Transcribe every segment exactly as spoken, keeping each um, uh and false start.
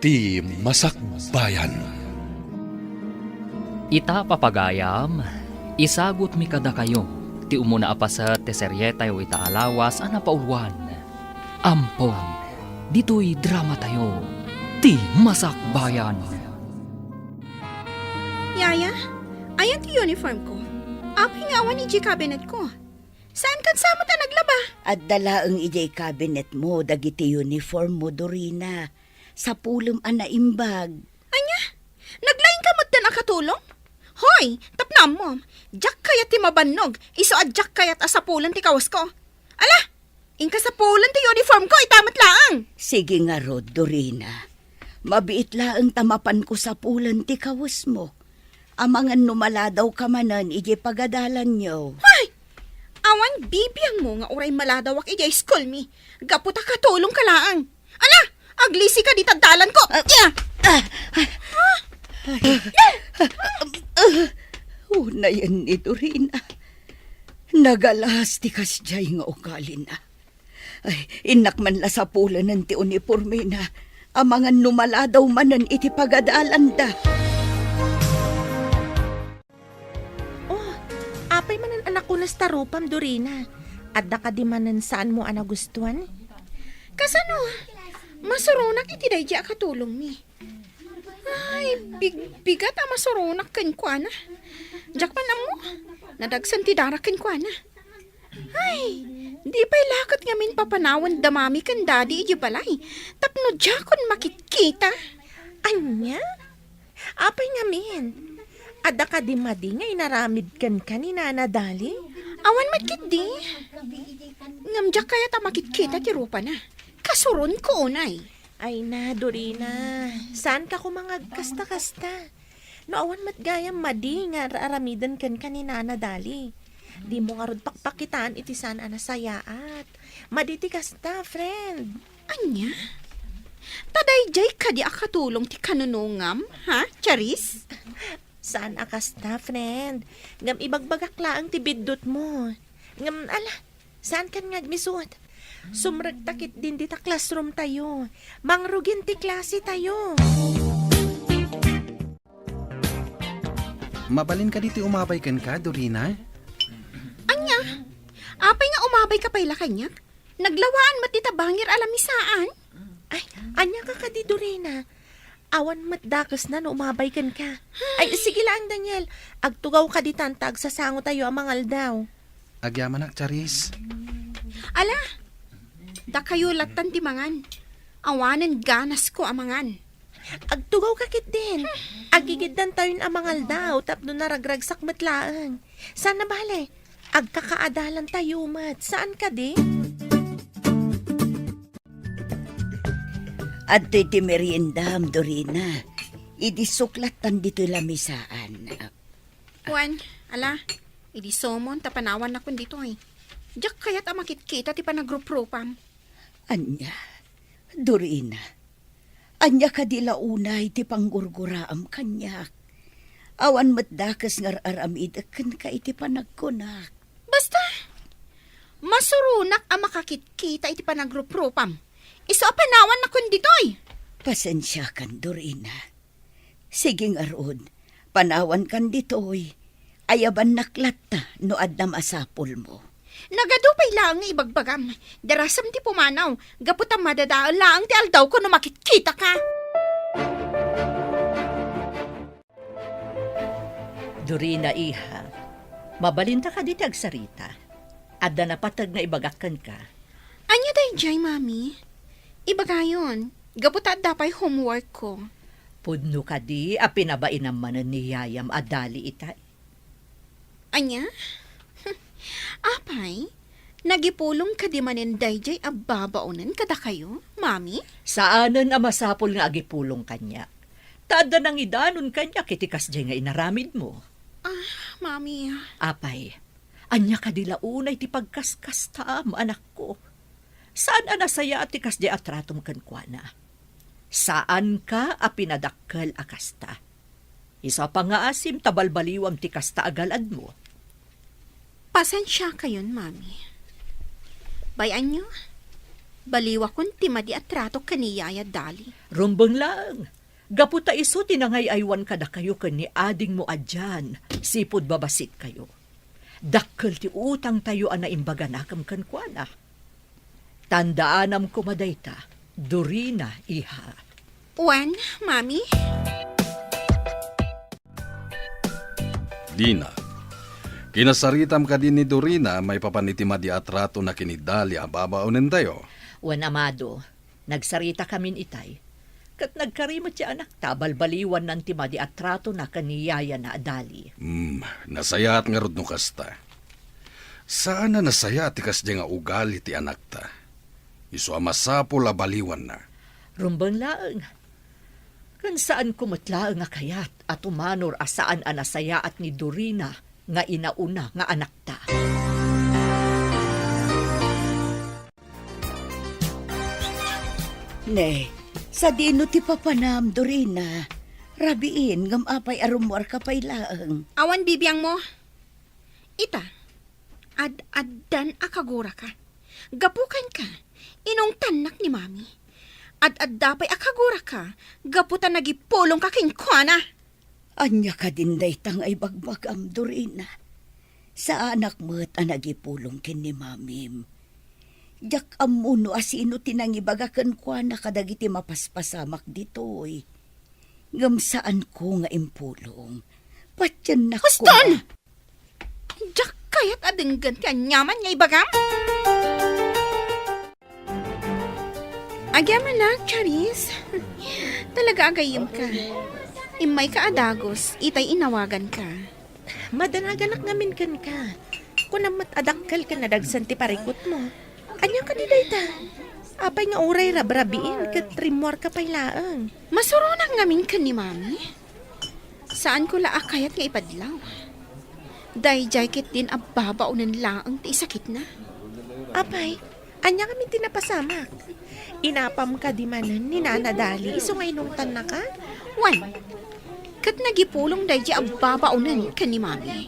Ti Masakbayan. Ita, papagayam, isagutmi kadakayo ti umuna a paset ti serietayo ita a lawas a napauluan. Ampon, ditoy dramatayo, Ti Masakbayan. Yaya, ayan ti uniform ko. Apay nga awan idiay cabinet ko? Saan ket sa met a naglaba? Adda laeng idiay cabinet mo dagiti uniform mo, Dorina. Sapulem a naimbag. Ania? Naglaingka metten a katulong? Hoy, tapno ammom, diak kayat ti mabannog, isu a diak kayat a sapulen ti kawasko. Ala, inka sapulen ti uniform ko, ita met laeng. Sige ngarud, Dorina. Mabiit laeng ta mapanko sapulen ti kawesmo. Amangan no maladawka manen idiay pagadalanyo. Ay! Awan bibiangmo nga uray maladawak idiay school mi. Gapu ta katulongka laeng. Ala, aglisika dita dalan ko. Ah, ah, ah, ah, unayen ni Dorina. Nagalas ti kasdiay nga ugalina. Ay, innak man la sapulenen ti unipormena. Amangan no maladaw manen iti pagadalanda. Oh, apay manen a nakunas ta rupam, Dorina? Adda kadi manen saanmo a nagustuan? Kasano? Masuronak iti daydi a katulongmi. Ay, big-, bigat a masuronak kenkuana. Diak man ammo, nadagsen ti darak kenkuana. Ay, di pay la ket ngamin papanawan da Mami ken Daddy idiay balay tapno diakon makitkita. Ania? Apay ngamin? Adda kadi madi nga inaramid kenka ni Nana Dali? Awan met ketdi. Ngem diak kayat a makitkita ti rupana. Kasuronko unay. Ay na, Dorina. Saanka koma nga agkasta-kasta. No awan met gayam madi nga ar-aramiden kenka ni Nana Dali, dimo ngarud pakpakitaan iti saan a nasayaat. Madi ti kasta, friend. Ania? Ta daydiay kadi a katulong ti kanunongam, ha, Charis? Saan a kasta, friend. Ngem ibagbagak laeng ti biddutmo. Ngem, ala, saankan nga agmisut. Sumrekta ketdin dita classroom tayo. Mangrugin ti klase tayo. Mabalin kadi ti umabay kenka, Dorina? Ania? Apay nga umabayka pay la kaniak? Naglawaan met dita bangir a lamisaan. Ay, ania ka kadi, Dorina? Awan met dakesna no umabay kenka. Ay, sige laeng, Daniel. Agtugawka ditan ta agsasango tayo a mangaldaw. Agyamanak, Charis. Ala, dakayo lattan ti mangan. Awanen ganasko a mangan. Agtugawka ketdin. Agigiddan tayon a mangaldaw tapno naragragsak met laeng. Saan a bale, agkakaadalan tayo met. Saan kadi? Adtoy ti meriendam, Dorina. Idi suklattan ditoy lamisaan. Wen, ala, idi sumon ta panawannakon ditoy. Diak kayat a makitkita ti panagruprupam. Ania, Dorina, ania kadi la unay ti panggurguraam kaniak? Awan met dakes nga ar-aramidek kenka iti panagkunak. Basta, masuronak a makakitkita iti panagruprupam. Isu a panawannakon ditoy. Pasensiakan, Dorina. Sige ngarud, panawankan ditoy. Ayabannak latta no adda masapulmo. Nagadu pay laeng nga ibagbagam. Darasem ti pumanaw, gapu ta madadael laeng ti aldawko no makitkitaka. Dorina, iha, mabalinta kadi ti agsarita? Adda napateg nga ibagak kenka. Ania daydiay, Mami? Ibagayon, gapu ta adda pay homework ko. Pudno kadi a pinabainam manen ni yayam a dali itay? Ania? Apay, nagipulong kadi manen daydiay a babaonen kadakayo, Mami? Saanen a masapul nga agipulong kaniak. Ta adda nangidanon kaniak iti kasdiay nga inaramidmo. Ah, Mami. Apay, ania kadi la unay ti pagkaskastaam, anakko? Saan a nasayaat ti kasdiay a tratom kenkuana. Saanka a pinadakkel a kasta. Isu a pangngaasim ta balbaliwam ti kasta a galadmo. Pasensiakayon, Mami. Bay-anyo, Baliwakon ti madi a trato ken ni Yaya Dali. Rumbeng laeng. Gapu ta isu ti nangay-aywan kadakayo ken ni adingmo a Jan, sipud babasitkayo. Dakkel ti utangtayo a naimbaganakem kenkuana. Tandaanam koma dayta, Dorina, iha. Wen, Mami? Dina, kinasaritam kadi ni Dorina maipapan iti madi a tratona ken ni Dali a babaonentayo? Wen, Amado, nagsaritakamin itay. Ket nagkari met ti anakta a balbaliwannan ti madi a tratona ken ni yayana a Dali. Hmm, nasayaat ngarud no kasta. Saan a nasayaat ti kasdiay nga ugali ti anakta. Isu a masapul a baliwanna. Rumbeng laeng. Ken saanko met laeng a kayat a tumanor a saan a nasayaat ni Dorina nga inauna nga anakta. Ne, sadino ti papanam, Dorina? Rabiin, ngem apay a rummuarka pay laeng? Awan bibiangmo. Ita, ad-addan a kaguraka. Gapu kenka, inungtannak ni Mami. Ad-adda pay a kaguraka, gapu ta nagipulongka kenkuana. Ania kadin dayta nga ibagbagam, Dorina? Saanak met a nagipulong ken ni Mamim. Diak ammo no asino ti nangibaga kenkuana kadagiti mapaspasamak ditoy. Ngem saanko nga impulong. Patiennak Huston! Koma. Diak kayat a denggen ti aniaman nga ibagam. Agyamanak, Charis. Talaga agayemka. Immayka a dagus, itay inawaganka. Madanaganak ngamin kenka. Kunam met a dakkel ken nadagsen ti parikutmo. Ania kadi dayta? Apay nga uray rabrabiin ket rimmuarka pay laeng? Masuronak ngamin ken ni Mami. Saanko la a kayat nga ipadlaw. Daydiay ketdin a babaonen laeng ti isakitna. Apay, ania ngamin ti napasamak? Inapam kadi manen ni Nana Dali isu nga inungtannaka? Wen, ket nagipulong daydiay a babaonen ken ni Mami.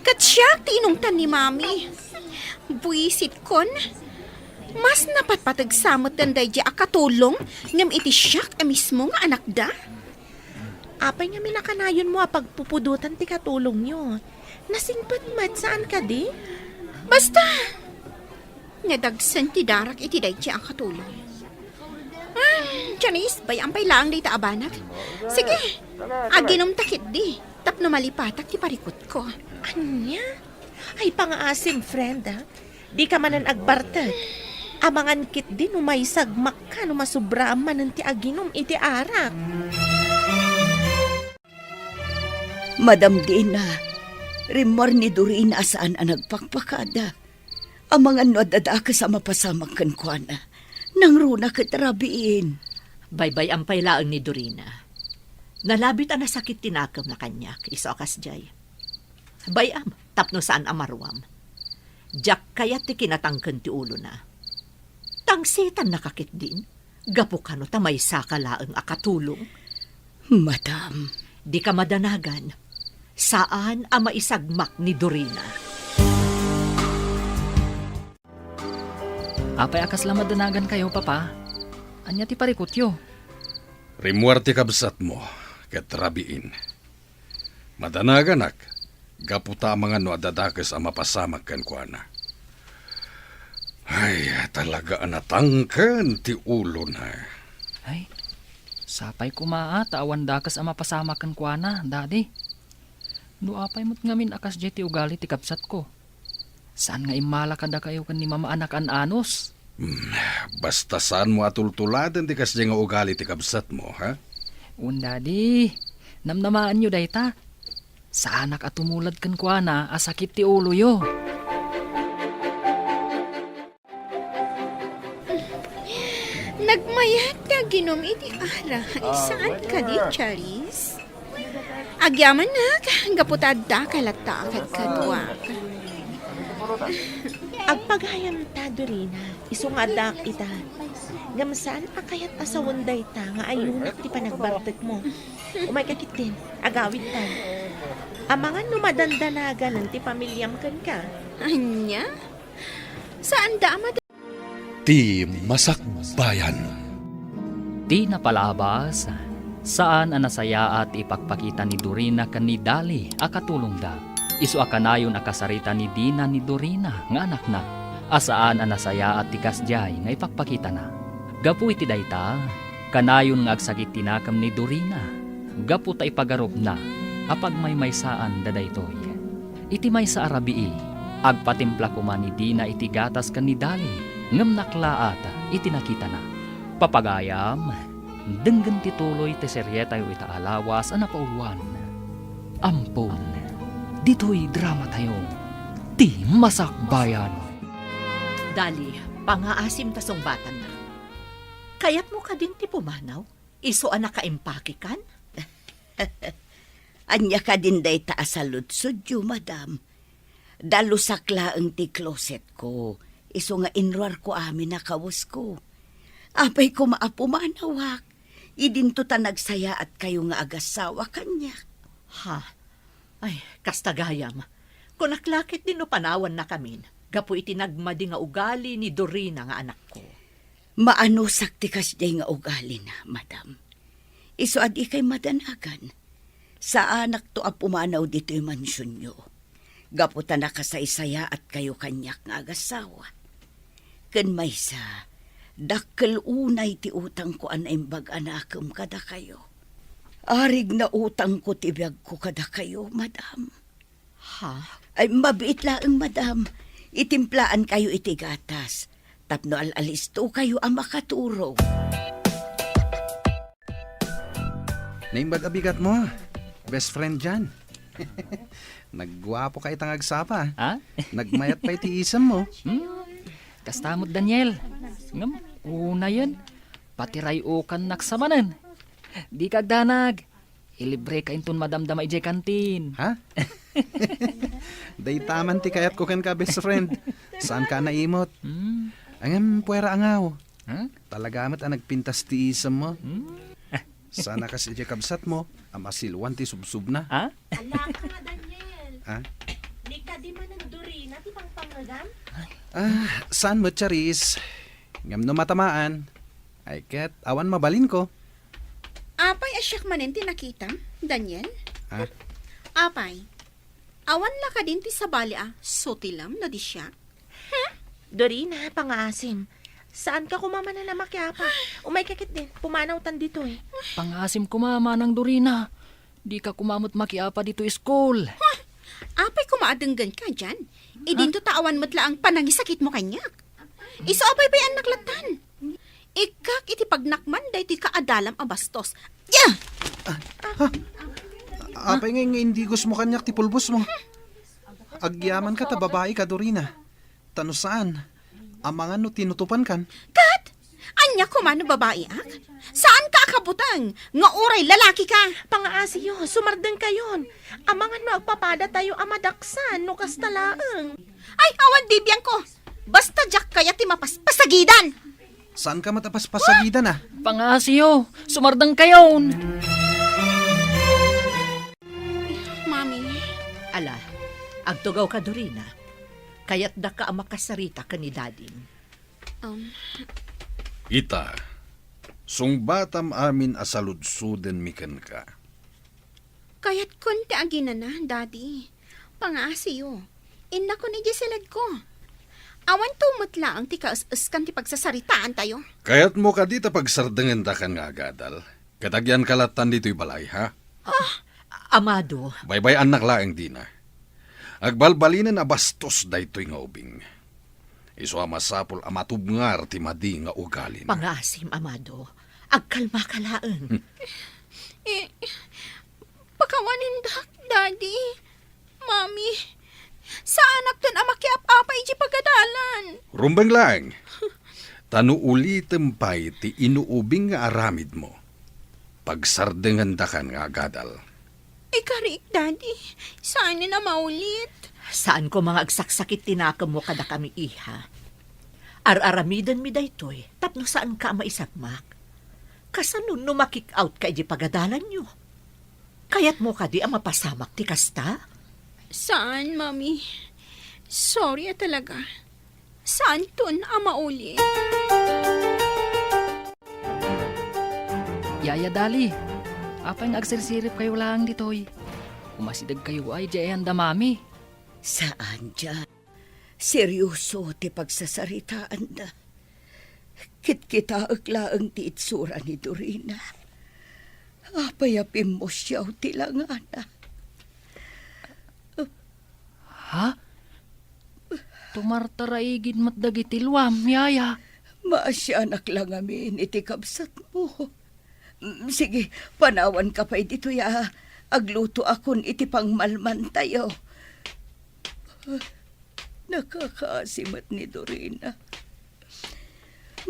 Ket siak ti inungtan ni Mami. Buisitkon, mas napatpateg sa metten daydiay a katulong ngem iti siak a mismo nga anakda. Apay ngamin a kanayonmo a pagpupudotan ti katulongyo? Nasingpet met, saan kadi? Basta! Nadagsen ti darak iti daydiay a katulong. Ah, Janice, bay-am pay laeng dayta a banag. Sige, aginumta ketdi, tapno malipatak ti parikutko. Ania? Ay, pangaasim, friend, ah. Dika manen agbartek. Amangan ketdi no maisagmakka no masubraam manen ti aginum iti arak. Madam Dina, rimmuar ni Dorina a saan a nagpakpakada. Amangan no adda dakes a mapasamak kenkuana. Nangruna ket rabiin. Baybay-am pay laeng ni Dorina. Nalabit a nasakit ti nakemna kaniak, isu a kasdiay. Bay-am, tapno saan a maruam. Diak kayat ti kinatangken ti ulona. Tangsetannaka ketdin, gapu kano ta maysaka laeng a katulong. Madam. Dika madanagan. Saan a maisagmak ni Dorina. Apay a kasla madanagankayo, Papa? Ania ti parikutyo? Rimmuar ti kabsatmo ket rabiin. Madanaganak, gapu ta amangan no adda dakes a mapasamak kenkuana. Ay, talaga a natangken ti ulona. Ay, sapay koma a ta awan dakes a mapasamak kenkuana, Daddy. No apay met ngamin a kasdiay ti ugali ti kabsatko, saan nga immala kadakayo ken ni Mama a nakaan-anos? Hmm, basta saanmo a tultuladen ti kasdiay nga ugali ti kabsatmo, ha? Wen, Daddy. Namnamaenyo dayta. Saanak a tumulad kenkuana a sakit ti uloyo. Nagmayat ti aginum iti arak. Saan kadi, Charis? Agyamanak, gapu ta adda ka latta a kadkaduak. Agpagayam ta, Dorina, isu nga addaak ita. Ngem saan a kayat a sawen dayta nga ayunak ti panagbartekmo. Umayka ketdin, agawidtan. Amangan no madandanaganen ti pamiliam kenka. Ania? Saanda a mad- Ti Masakbayan. Ti napalabas, saan a nasayaat ti ipakpakita ni Dorina ken ni Dali a katulongda. Isu a kanayon a kasarita ni Dina ni Dorina nga anakna, a saan a nasayaat ti kasdiay nga ipakpakitana. Gapu iti dayta, kanayon nga agsakit ti nakem ni Dorina gapu ta ipagarupna a pagmaymaysaanda daytoy. Iti maysa a rabii, agpatimpla koma ni Dina iti gatas ken ni Dali, ngem naklaat iti nakitana. Papagayam, denggen ti tuloy ti serietayo ita a lawas a napauluan. Ampon, ditoy dramatayo, Ti Masakbayan. Dali, pangaasim ta sungbatanna. Kayatmo kadin ti pumanaw? Isu a nakaimpakekan? Ania kadin dayta a saludsodyo, madam? Dalusak laeng ti closetko, isu nga inruarko amin a kawesko. Apay koma a pumanawak, idinto ta nagsayaatkayo nga agassawa kaniak. Ha? Ay, kasta gayam. Kunak la ketdi no panawannakamin gapu iti nagmadi nga ugali ni Dorina nga anakko. Maanusak ti kasdiay nga ugalina, madam. Isu a dikay madanagan, saanakto a pumanaw ditoy mansionyo, gapu ta nakasaysayaatkayo kaniak nga agassawa. Ken maysa, dakkel unay ti utangko a naimbag a nakem kadakayo. Arig na utangko ti biagko kadakayo, madam. Ha? Ay, mabiit laeng, madam. Itimplaankayo iti gatas tapno al-alistokayo a makaturog. Naimbag a bigatmo, best friend Jan. Nagguapoka ita nga agsapa. Ha? Nagmayat pay ti isemmo. Hmm? Kasta met, Daniel. Ngem, unayen, patiray-okannak sa manen. Dika agdanag. Ilibreka inton madamdama idiay kantin. Ha? Dayta man ti kayatko kenka, best friend. Saanka a naimot. Hmm. Ngem, puera angaw. Ha? Talaga met a nagpintas ti isemmo. Hmm. Saan a kas idiay kabsatmo a masiluan ti subsubna. Ha? Alaka nga, Daniel. Ha? Ni kadi manen Dorina ti pangpangngegam? Ah, saan met, Charis? Ngem no matamaan, ay ket awan mabalinko. Apay a siak manen ti nakitam, Daniel? Ha? Apay, awan la kadin ti sabali a sutilem no di siak? Huh? Dorina, pangaasim. Saanka koma manen a makiapa. Umayka ketdin, pumanawtan ditoy. Pangaasim koma, Manang Dorina. Dika koma met makiapa ditoy school. Huh? Apay koma a denggenka, Jan? Idinto ta awan met laeng panangisakitmo kaniak. Isu a baybay-annak lattan. Ikkak iti pagnakman daytoy kaadalam a bastos. Ya! Ah, ha? Apay ngay nga indigosmo kaniak ti pulbosmo? Agyamanka ta babaika, Dorina. Ta no saan, amangan no tinutupankan. Kat? Ania koma no babaiak? Saanka a kabuteng nga uray lalakika? Pangaasiyo, sumardengkayon. Amangan no agpapadatayo a madaksan no kasta laeng. Ay, awan di biangko. Basta diak kayat ti mapaspasagidan. Saanka met a paspasagidan, a? Pangaasiyo, sumardengkayon. Mami. Ala, agtugawka, Dorina. Kayatdaka a makasarita ken ni Dadim. Um. Ita, sungbatam amin a saludsodenmi kenka. Kayatkon ti aginana, Daddy. Pangaasiyo. Innakon idiay siledko. Awan to met laeng ti kaes-eskan ti pagsasaritaantayo. Kayatmo kadi ta pagsardengendakan nga agadal? Ket agyanka lattan ditoy balay, ha? Ah, Amado. Baybay-annak laeng, Dina. Agbalbalinen a bastos daytoy nga ubing. Isu a masapul a matubngar ti madi nga ugalina. Pangaasim, Amado. Agkalmaka laeng. Hmm. Eh, pakawanindak, Daddy. Mami, saanakton a makiap-apa idiay pagadalan. Rumbeng laeng. Ta no ulitem pay ti inuubing nga aramidmo, pagsardengendakan nga agadal. Ikarik, Daddy. Saanen a maulit. Saan koma nga agsaksakit ti nakemmo kadakami, iha. Ar-aramidenmi daytoy tapno saanka a maisagmak. Kasano no ma-kick out ka idiay pagadalanyo? Kayatmo kadi a mapasamak ti kasta? Saan, Mami. Sorry a talaga. Saanton a mauli. Yaya Dali, apay nga agsirsiripkayo laeng ditoy? Umasidegkayo ay diay anda Mami. Saan diay. Serioso ti pagsasaritaanda. Kitkitaek laeng ti itsura ni Dorina. Apay a pimmusiaw ti langana. Ha? Tumartaraigid met dagiti luam, Yaya. Maasianak la ngamin iti kabsatmo. Mm, sige, panawanka pay ditoy a aglutoakon iti pangmalmantayo. Nakakaasi met ni Dorina.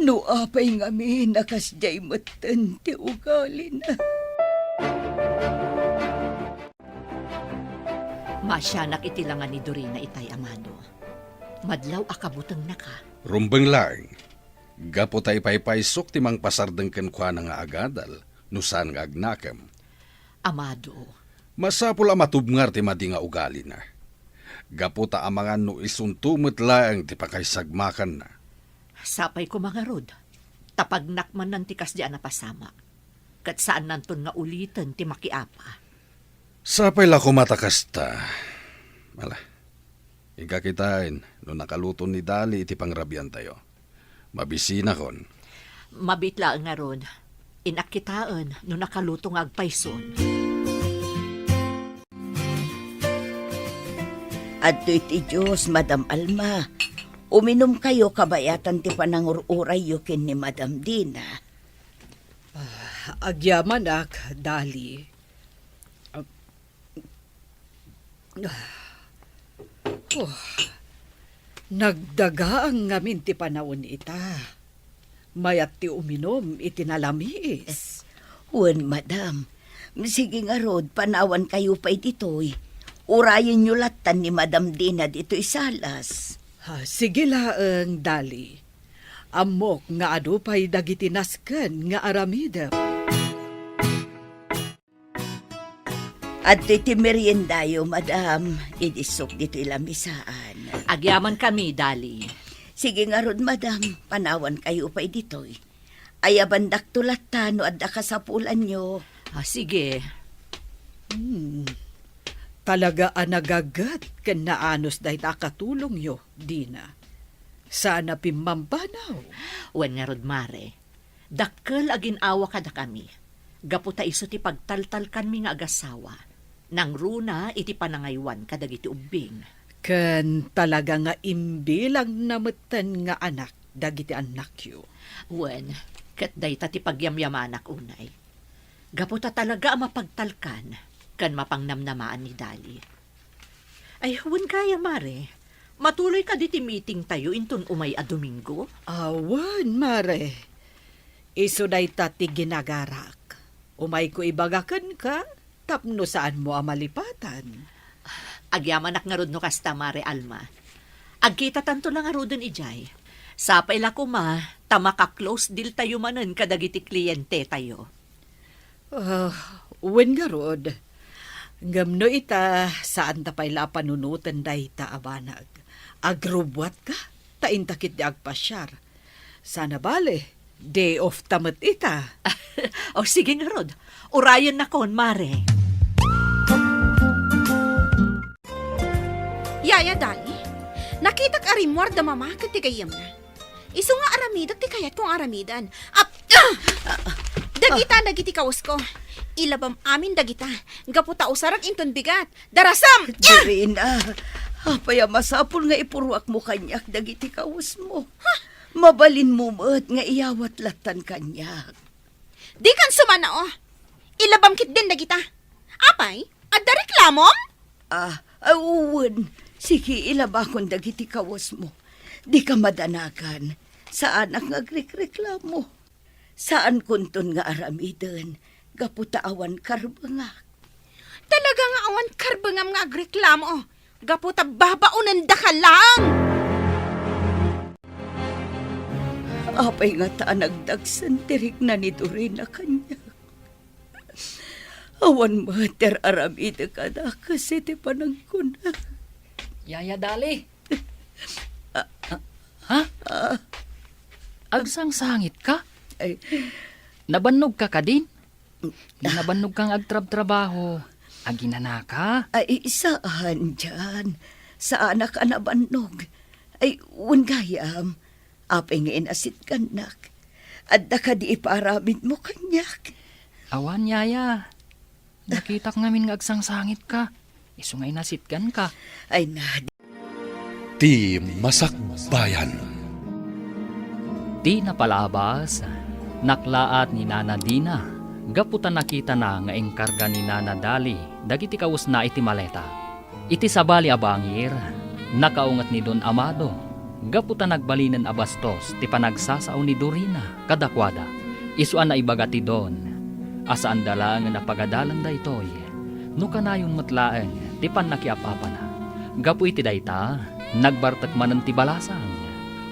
No apay ngamin a kasdiay metten ti ugalina. Maasianak iti langa ni Dorina itay, Amado. Madlaw a kabutengnaka. Rumbeng laeng. Gapu ta ipaypaysok ti mangpasardeng kenkuana nga agadal no saan nga agnakem. Amado. Masapul a matubngar ti madi nga ugalina. Gapu ta amangan no isunto met laeng ti pakaisagmakanna. Sapay koma ngarud, ta pagnak manen ti kasdi a napasamak. Ket saannanton nga uliten ti makiapa. Sapay la koma ta kasta. Ala, inka kitaen no nakaluton ni Dali iti pangrabiantayo. Mabisinakon. Mabiit laeng ngarud. Innak kitaen no nakaluto nga agpayson. Adtoy ti Dios, Madam Alma. Uminumkayo kabayatan ti panangur-urayyo ken ni Madam Dina. Ah, agyamanak, Dali. Ah, oh, nagdagaang ngamin ti panawen ita. Mayat ti uminum iti nalamiis. Wen, madam. Sige ngarud, panawankayo pay ditoy. Urayenyo lattan ni Madam Dina ditoy salas. Ah, sige laeng, Dali. Ammok nga adu pay dagiti nasken nga aramidem. Adtoy ti meriendayo, madam. Idisok ditoy lamisaan. Agyamankami, Dali. Sige ngarud, madam. Panawankayo pay ditoy. Ayabandakto latta no adda kasapulanyo. Ah, sige. Hmm. Talaga a nagaget ken naanus dayta a katulongyo, Dina. Saan a pimmambanawyo. Wen ngarud, Mare. Dakkel a gin-awa kadakami, gapu ta isu ti pagtaltalkanmi nga agasawa, nangruna iti panangaywan kadagiti ubbing. Ken talaga nga imbilangna metten nga anak dagiti annakyo. Wen, ket dayta ti pagyamyamanak unay. Gapu ta talaga a mapagtalkan ken mapangnamnamaan ni Dali. Ay, wen kaya, Mare, matuloy kadi ti meeting tayo inton umay a Domingo? Awan, Mare. Isu dayta ti ginagarak. Umayko ibaga kenka tapno saanmo a malipatan. Agyamanak ngarud no kasta, Mare Alma. Agkitatanto la ngaruden idiay. Sapay la koma ta maka-close deal tayo manen kadagiti kliente tayo. Ah, wen ngarud. Ngem no ita, saanta pay la a panunoten dayta a banag. Agrubbuatka, ta inta ketdi agpasiar. Sana bale, day off ta met ita. O, sige ngarud. Urayennakon, Mare. Yaya Dali, nakitak a rimmuar da Mama ket ti gayyemna. Isu nga aramidek ti kayatko nga aramiden. Ap-, ah! Dagita dagiti kawesko. Ilabam amin dagita. Gapu ta usarek inton bigat. Darasam! Dorina, apay a masapul nga ipuruakmo kaniak dagiti kawesmo? Mabalinmo met nga iyawat lattan kaniak. Dikan sumanao. Ilabam ketdin dagita. Apay, adda reklamom? Ah, ah, wen. Sige, ilabakon dagiti kawesmo. Dika madanagan. Saanak nga agrekreklamo. Saankonton nga aramiden gapu ta awan karbengak. Talaga nga awan karbengam nga agreklamo gapu ta babaonendaka laeng. Apay ngata a nagdagsen ti rikna ni Dorina kaniak? Awan met ti ar-aramidek a dakes iti panagkuna. Yaya Dali. Ah, ah. Agsangsangitka? Ay. Nabannogka kadin? Nabannogkang agtrabtrabaho. Aginanaka? Ay, saan, Jan. Saanak a nabannog. Ay, wen gayam. Apay nga inasitgannak? Adda kadi ipaaramidmo kaniak? Awan, yaya. Nakitak ngamin nga agsangsangitka. Isu nga inasitganka. Ay na, Ti Masakbayan. Ti napalabas, naklaat ni Nana Dina gapu ta nakitana nga inkarga ni Nana Dali dagiti kawesna iti maleta. Iti sabali a bangir, nakaunget ni Don Amado gapu ta nagbalinen a bastos ti panagsasao ni Dorina kadakuada. Isu a naibaga ti Don a saanda laengen a pagadalan daytoy no kanayon met laeng ti pannakiap-apana. Gapu iti dayta, nagbartek manen ti balasang.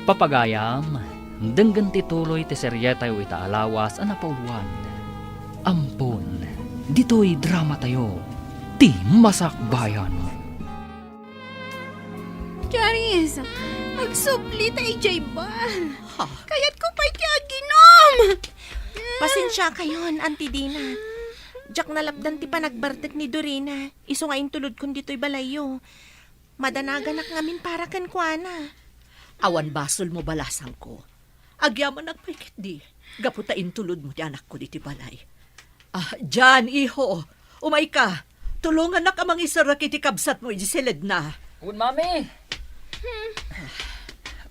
Papagayam, denggen ti tuloy ti serietayo ita a lawas a napauluan. Ampon, ditoy dramatayo, Ti Masakbayan. Charis, agsubli ta idiay bar. Ha? Kayatko pay ti aginom. Pasensiakayon, Auntie Dina. Diak nalapdan ti panagbartek ni Dorina, isu nga intulodkon ditoy balayyo. Madanaganak ngamin para kenkuana. Awan basolmo, balasangko. Agyamanak pay ketdi, gapu ta intulodmo ti anakko ditoy balay. Ah, Jan, iho, umayka. Tulongannak a mangiserrek iti kabsatmo idiay siledna. Wen, Mami.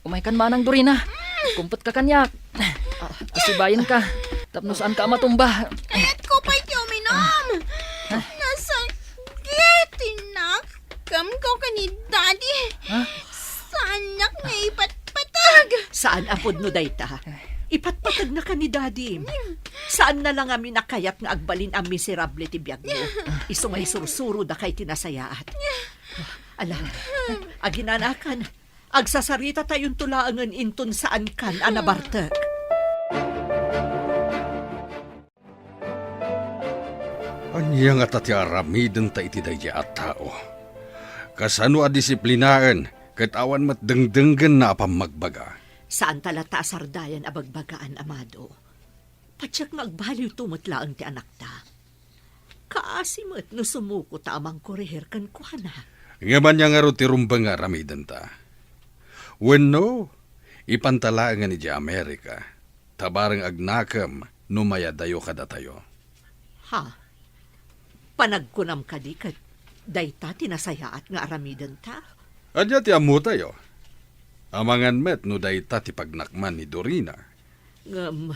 Umaykan manang, Dorina. Kumpetka kaniak. Asibayenka. Tapno saanka a matumba. Kayatko pay ti uminom. Nasakit ti nakemko ken ni Daddy. Ha? Saannak nga ipatpateg. Saan a pudno dayta. Ipatpategna ken ni Daddy. Saanna la ngamin a kayat nga agbalin a miserable ti biagmo. Isu nga isursuro daka iti nasayaat. Ala, aginanakan, agsasaritatayon to laengen inton saankan a nabartek. Ania ngata ti aramidenta iti daydiay a tao? Kasano a disiplinaen ket awan met dengdenggenna a pammagbaga? Saanta latta a sardayan a bagbagaan, Amado. Patiek nga agbaliwto met laeng ti anakta. Kaasi met no sumuko ta a mangkorehir kenkuana. Ngem ania ngarud ti rumbeng nga aramidenta? Wenno, ipanta laengen idiay Amerika, ta bareng agnakem no mayadayo kadatayo. Ha? Panagkunam kadi ket dayta ti nasayaat nga aramidenta? Ania ti ammotayo? Amangan met no dayta ti pagnakman ni Dorina. Ngem,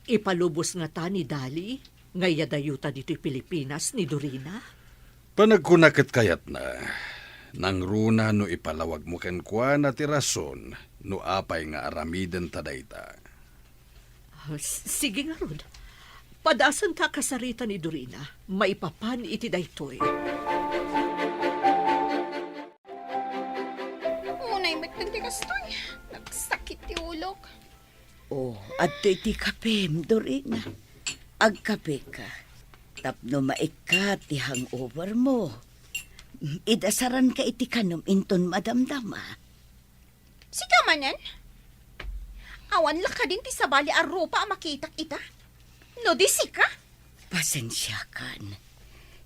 ipalubos ngata ni Dali nga iyadayota ditoy Pilipinas ni Dorina? Panagkuna ket kayatna, nangruna no ipalawagmo kenkuana ti rason no apay nga aramidenta dayta. Ah, s-, sige ngarud. Padasenta a kasarita ni Dorina maipapan iti daytoy. Unay met ti kastoy. Nagsakit ti ulok. Oh, adtoy ti kapem, Dorina. Agkapeka. Tapno maikkat ti hangover mo. Idasaranka iti kanem inton madamdama. Sika manen? Awan la kadin ti sabali a rupa a makitak ita? No di sika? Pasensiakan.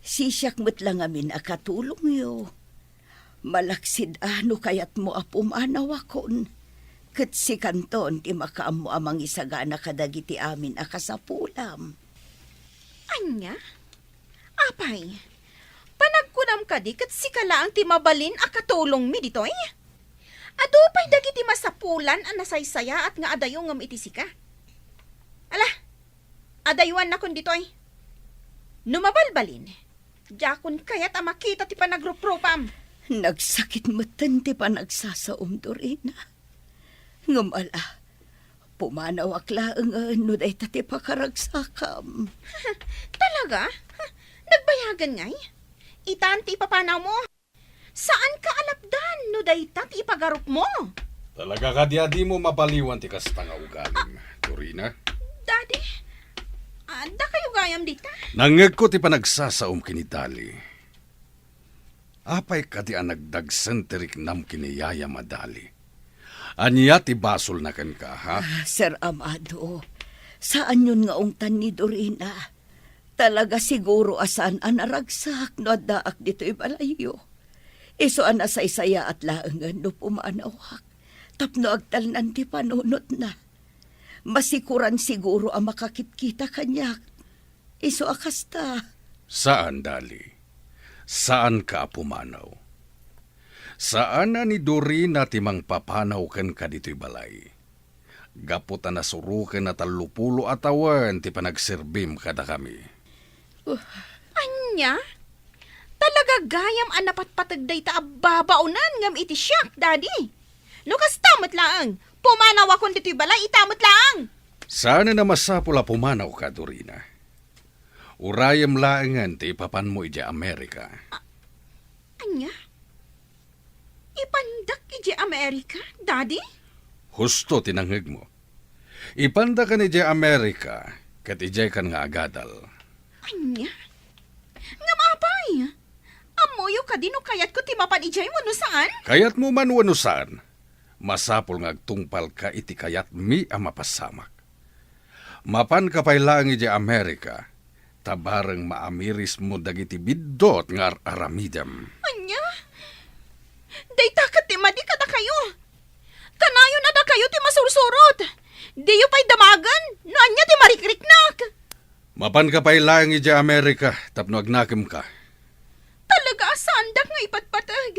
Sisiak met la ngamin a katulongyo. Malaksid a no kayatmo a pumanawakon. Ket sikanton ti makaammo a mangisagana kadagiti amin a kasapulam. Ania? Apay, panagkunam kadi ket sika laeng ti mabalin a katulongmi ditoy? Adu pay dagiti masapulan a nasaysayaat nga adayongem iti sika. Ala, adayuannakon ditoy. No mabalbalin, diakon kayat a makita ti panagruprupam. Nagsakit metten ti panagsasaom, Dorina. Ngem ala, pumanawak laengen no dayta ti pakaragsakam. Talaga? Nagbayagen ngay? Itan ti ipapanawmo. Saanka a lapdan no dayta ti ipagarupmo. Talaga kadi a dimo mapaliwan ti kasta nga ugalim, Dorina? Daddy, adda kayo gayam dita? Nangngegko ti panagsasaom ken ni Dali. Apay kadi a nagdagsen ti riknam ken ni Yaya Madali? Ania ti basolna kenka, ha? Ah, Sir Amado, saanyon nga ungtan ni Dorina. Talaga siguro a saan a naragsak no addaak ditoy balayyo. Isu a nasaysayaat laengen no pumanawak, tapno agtalnan ti panunotna. Masikuran siguro a makakitkita kaniak. Isu a kasta. Saan, Dali. Saanka a pumanaw. Saan a ni Dorina ti mangpapanaw kenka ditoy balay. Gapu ta nasuroken a tallopulo a tawen ti panagserbim kadakami. Ania? Talaga gayam a napatpateg dayta a babaonan ngem iti siak, Daddy. No kasta met laeng, pumanawakon ditoy balay ita met laeng. Saan a masapul a pumanawka, Dorina. Urayem laengen ti ipapanmo idiay Amerika. A-, ania? Ipandak idiay Amerika, Daddy? Husto ti nangngegmo. Ipandakan idiay Amerika, ket idiaykan nga agadal. Ania? Ngem apay? Ammoyo kadi no kayatko ti mapan idiay wenno saan? Kayatmo man wenno saan, masapul nga agtungpalka iti kayatmi a mapasamak. Mapanka pay laeng idiay Amerika, ta bareng maamirismo dagiti biddut nga ar-aramidem. Ania? Dayta ket ti madi kadakayo. Kanayon a dakayo ti masursurot. Diyo pay damagen no ania ti marikriknak. Mapanka pay laeng idiay Amerika tapno agnakemka. Talaga a saandak nga ipatpateg.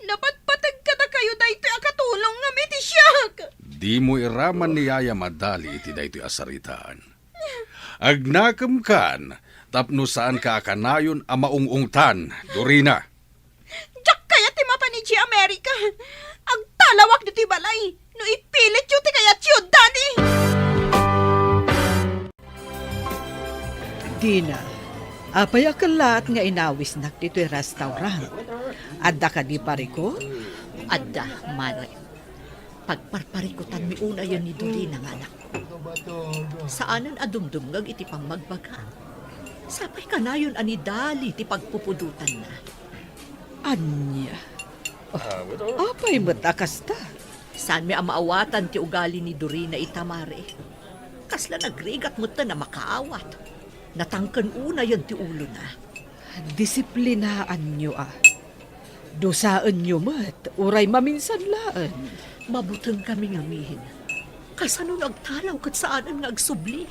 Napatpateg kadakayo daytoy a katulong ngem iti siak. Dimo iraman ni Yaya Madali iti daytoy a saritaan. Agnakemkan tapno saanka a kanayon a maung-ungtan, Dorina. Diak kayat ti mapan idiay Amerika. Agtalawak ditoy balay no ipilityo ti kayatyo, Daddy. Dina, apay a kellaat nga inawisnak ditoy restaurant? Adda kadi parikut? Adda, Mare. Pagparparikutanmi unayen ni Dorina nga anakko. Saanen a dumdumngeg iti pammagbaga. Sapay kanayon a ni Dali ti pagpupudotanna. Ania? Ah, apay met a kasta? Saanmi a maawatan ti ugali ni Dorina ita, Mare. Kasla nagrigat metten a makaawat. Natangken unayen ti ulona. Disiplinaanyo a. Dusaenyo met, uray maminsan laeng. Mabutengkami ngamin. Kasano no agtalaw ket saanen nga agsubli?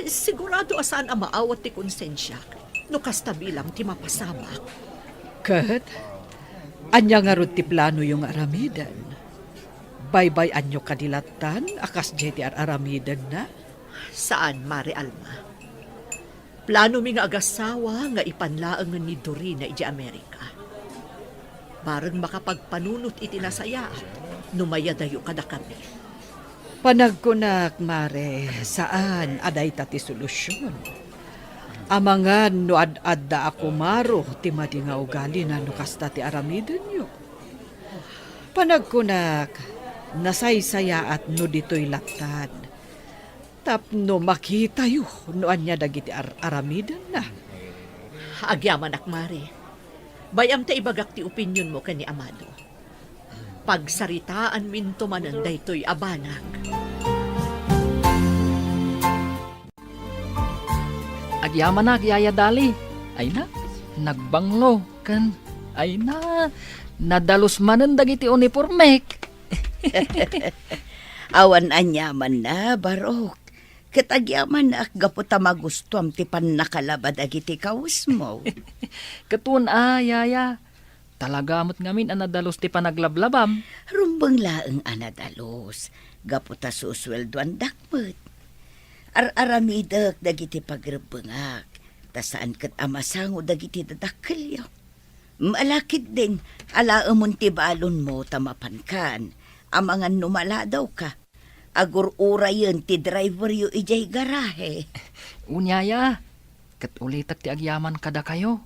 Sigurado a saan a maawat ti konsensiak no kasta bilang ti mapasamak. Ket, ania ngarud ti planoyo nga aramiden? Baybay-anyo kadi lattan a kasdiay ti ar-aramidenna? Saan, Mare Alma. Planomi nga agasawa nga ipan laengen ni Dorina idiay Amerika. Bareng makapagpanunot iti nasayaat no mayadayo kadakami. Panagkunak, Mare, saan a dayta ti solusion. Amangan no ad-adda a kumaro ti madi nga ugalina no kasta ti aramidenyo. Panagkunak, nasaysayaat no ditoy lattan. Tapno makitayo no ania dagiti ar-aramidenna. Agyamanak, Mare. Bay-am ta ibagak ti opinionmo ken ni Amado. Pagsaritaanminto manen daytoy a banag. Agyamanak, Yaya Dali. Ay na, nagbanglo, ken, ay na, nadalus manen dagiti unipormek. Awan aniamanna, Barok. Ket agyamanak gapu ta magustuam ti pannakalaba dagiti kawesmo. Ket wen a, Yaya. Talaga met ngamin a nadalus ti panaglablabam. Rumbeng laeng a nadalus, gapu ta susueldoandak met. Ar-aramidek dagiti pagrebbengak, ta saan ket a masango dagiti dadakkelyo. Malakidden, alaemon ti balonmo ta mapankan, amangan no maladawka. Agur-urayen ti driveryo idiay garahe. Unyaya, ket ulitek ti agyaman kadakayo,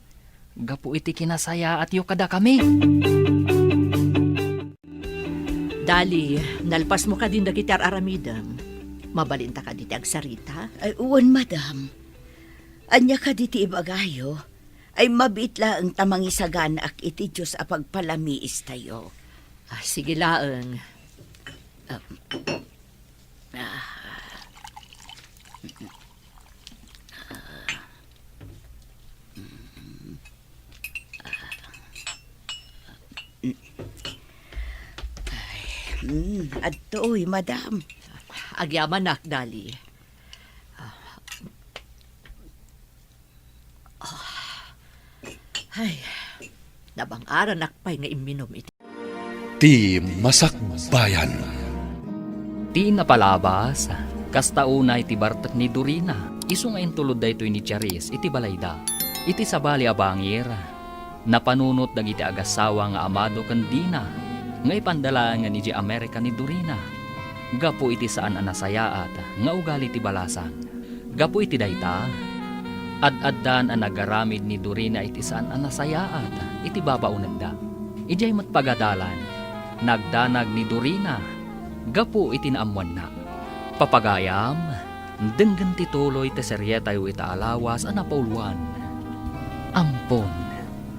gapu iti kinasayaatyo kadakami. Dali, nalpasmo kadin dagiti ar-aramidem. Mabalinta kadi ti agsarita? Ay, wen, madam. Ania kadi ti ibagayo? Ay, mabiit laeng ta mangisaganaak iti Dios a pagpalamiistayo. Ah, sige laeng. Ah. Ah. Ay, mm, adtoy, madam. Agyamanak, Dali. Ah. Ay, nabang-aranak pay nga imminom iti. Ti Masakbayan. Ti napalabas, kasta unay ti bartek ni Dorina. Isu nga intulod daytoy ni Charis iti balayda. Iti sabali a bangir, napanunot dagiti agassawa nga Amado ken Dina nga ipanda laengen idiay Amerika ni Dorina gapu iti saan a nasayaat nga ugali ti balasang. Gapu iti dayta, ad-addan a nagaramid ni Dorina iti saan a nasayaat iti babaonenda. Idiay met pagadalan, nagdanag ni Dorina gapu iti naammoanna. Papagayam, denggen ti tuloy ti serietayo ita a lawas a napauluan. Ampon,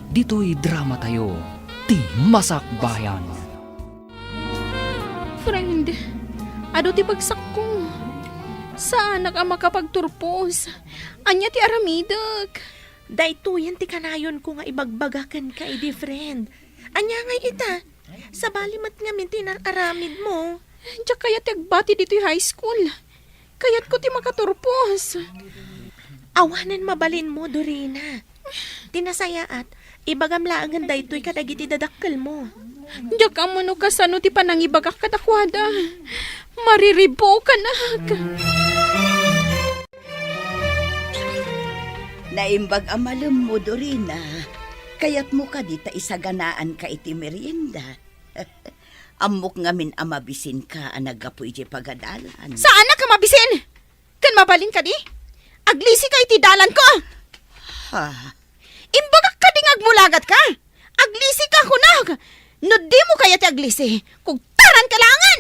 ditoy dramatayo, Ti Masakbayan. Friend, adu ti bagsakko. Saanak a makapagturpos. Ania ti aramidek? Daytoyen ti kanayonko nga ibagbaga kenka idi, friend. Ania ngay ita? Sabali met ngamin ti inar-aramidmo. Diak kayat ti agbati ditoy high school. Kayatko ti makaturpos. Awanen mabalinmo, Dorina. Ti nasayaat, ibagam laengen daytoy kadagiti dadakkelmo. Diak ammo no kasano ti panangibagak kadakuada. Mariribukanak. Naimbag a malemmo, Dorina. Kayatmo kadi ta isaganaanka iti merienda? Ammok ngamin a mabisinka a naggapu idiay pagadalan. Saanak a mabisin? Ken mabalin kadi? Aglisika iti dalanko! Ha? Imbagak kadi nga agmulagatka? Aglisika, kunak! No dimo kayat ti aglisi, kugtaranka laengen!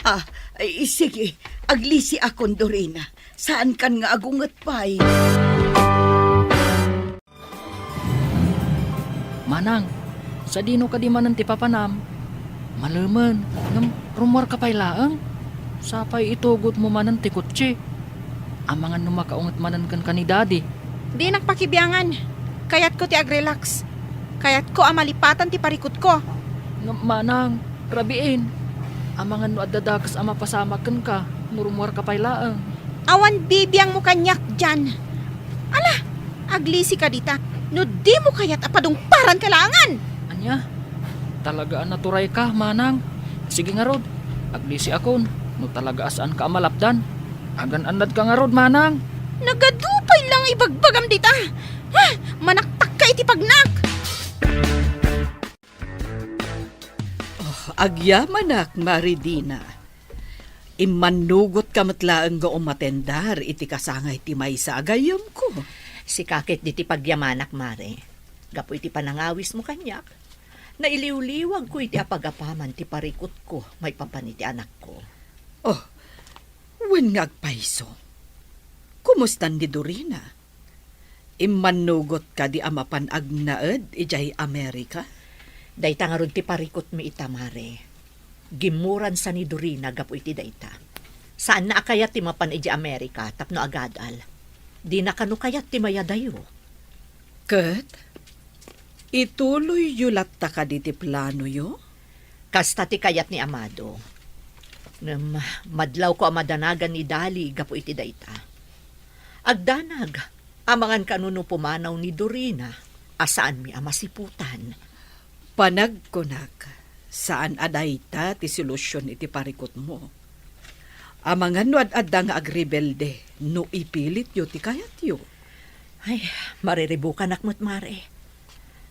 Ah, ah, ay, sige. Aglisiakon, Dorina. Saankan nga agunget pay. Manang, sadino kadi manen ti papanam? Malemen, ngem rummuarka pay laeng? Sapay itugotmo manen ti kotse. Amangan no makaunget manen kenka ni Daddy. Dinak pakibiangan. Kayatko ti agrelax. Kayatko a malipatan ti parikutko. Ngem manang, rabiin. Amangan no adda dakes a mapasamak kenka no rummuarka pay laeng. Awan bibiangmo kaniak, Jan. Ala, aglisi ka dita. No dimo kayat a padungparanka laengen. Ania? Talaga a naturayka, manang. Sige ngarud, aglisiakon no talaga a saanka a malapdan. Agan-annadka ngarud, manang. Nagadu pay la nga ibagbagam dita. Ha? Manaktakka iti pagnak. Oh, agyamanak, Mari Dina. Immannugotka met laeng nga umatendar iti kasangay ti maysa a gayyemko. Sika ket ditoy pagyamanak, Mare. Gapu iti panangawismo kaniak, nailiwliwagko iti apagapaman ti parikutko maipapan iti anakko. Oh, wen nga agpayso. Kumustan ni Dorina? Immannugot kadi a mapan agnaed idiay Amerika? Dayta ngarud ti parikutmi ita, Mare. Gimmuransa ni Dorina gapu iti dayta. Saanna a kayat ti mapan idiay Amerika tapno agadal. Dina kano kayat ti mayadayo. Ket, ituloyyo latta kadi ti planoyo? Kasta ti kayat ni Amado. Ngem madlawko a madanagan ni Dali gapu iti dayta. Agdanag, amangan kano no pumanaw ni Dorina a saanmi a masiputan. Panagkunak, saan a dayta ti solusion iti parikutmo. Amangan no ad-adda nga agrebelde no ipilityo ti kayatyo. Ay, mariribukanak met, Mare.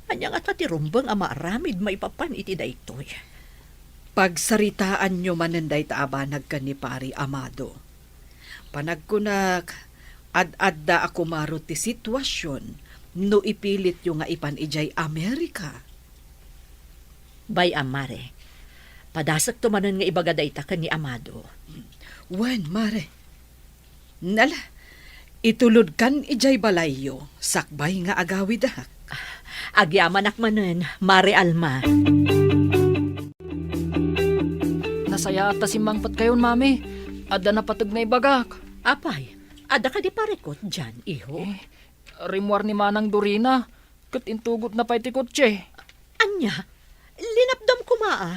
Ania ngata ti rumbeng a maaramid maipapan iti daytoy? Pagsaritaanyo manen dayta a banag ken ni Pari Amado. Panagkunak, ad-adda a kumaro ti situasion no ipilityo nga ipan idiay Amerika. Bay-am, Mare. Padasekto manen nga ibaga dayta ken ni Amado. Wen, Mare. Nala, itulodkan idiay balayyo, sakbay nga agawidak. Agyamanak manen, Mare Alma. Sayaat ta simmangpetkayon, Mami. Adda napateg nga ibagak. Apay, adda kadi parikut dian, iho? Eh, rimmuar ni Manang Dorina, ket intugotna pay ti kotse. Ania? Linapdam koma a.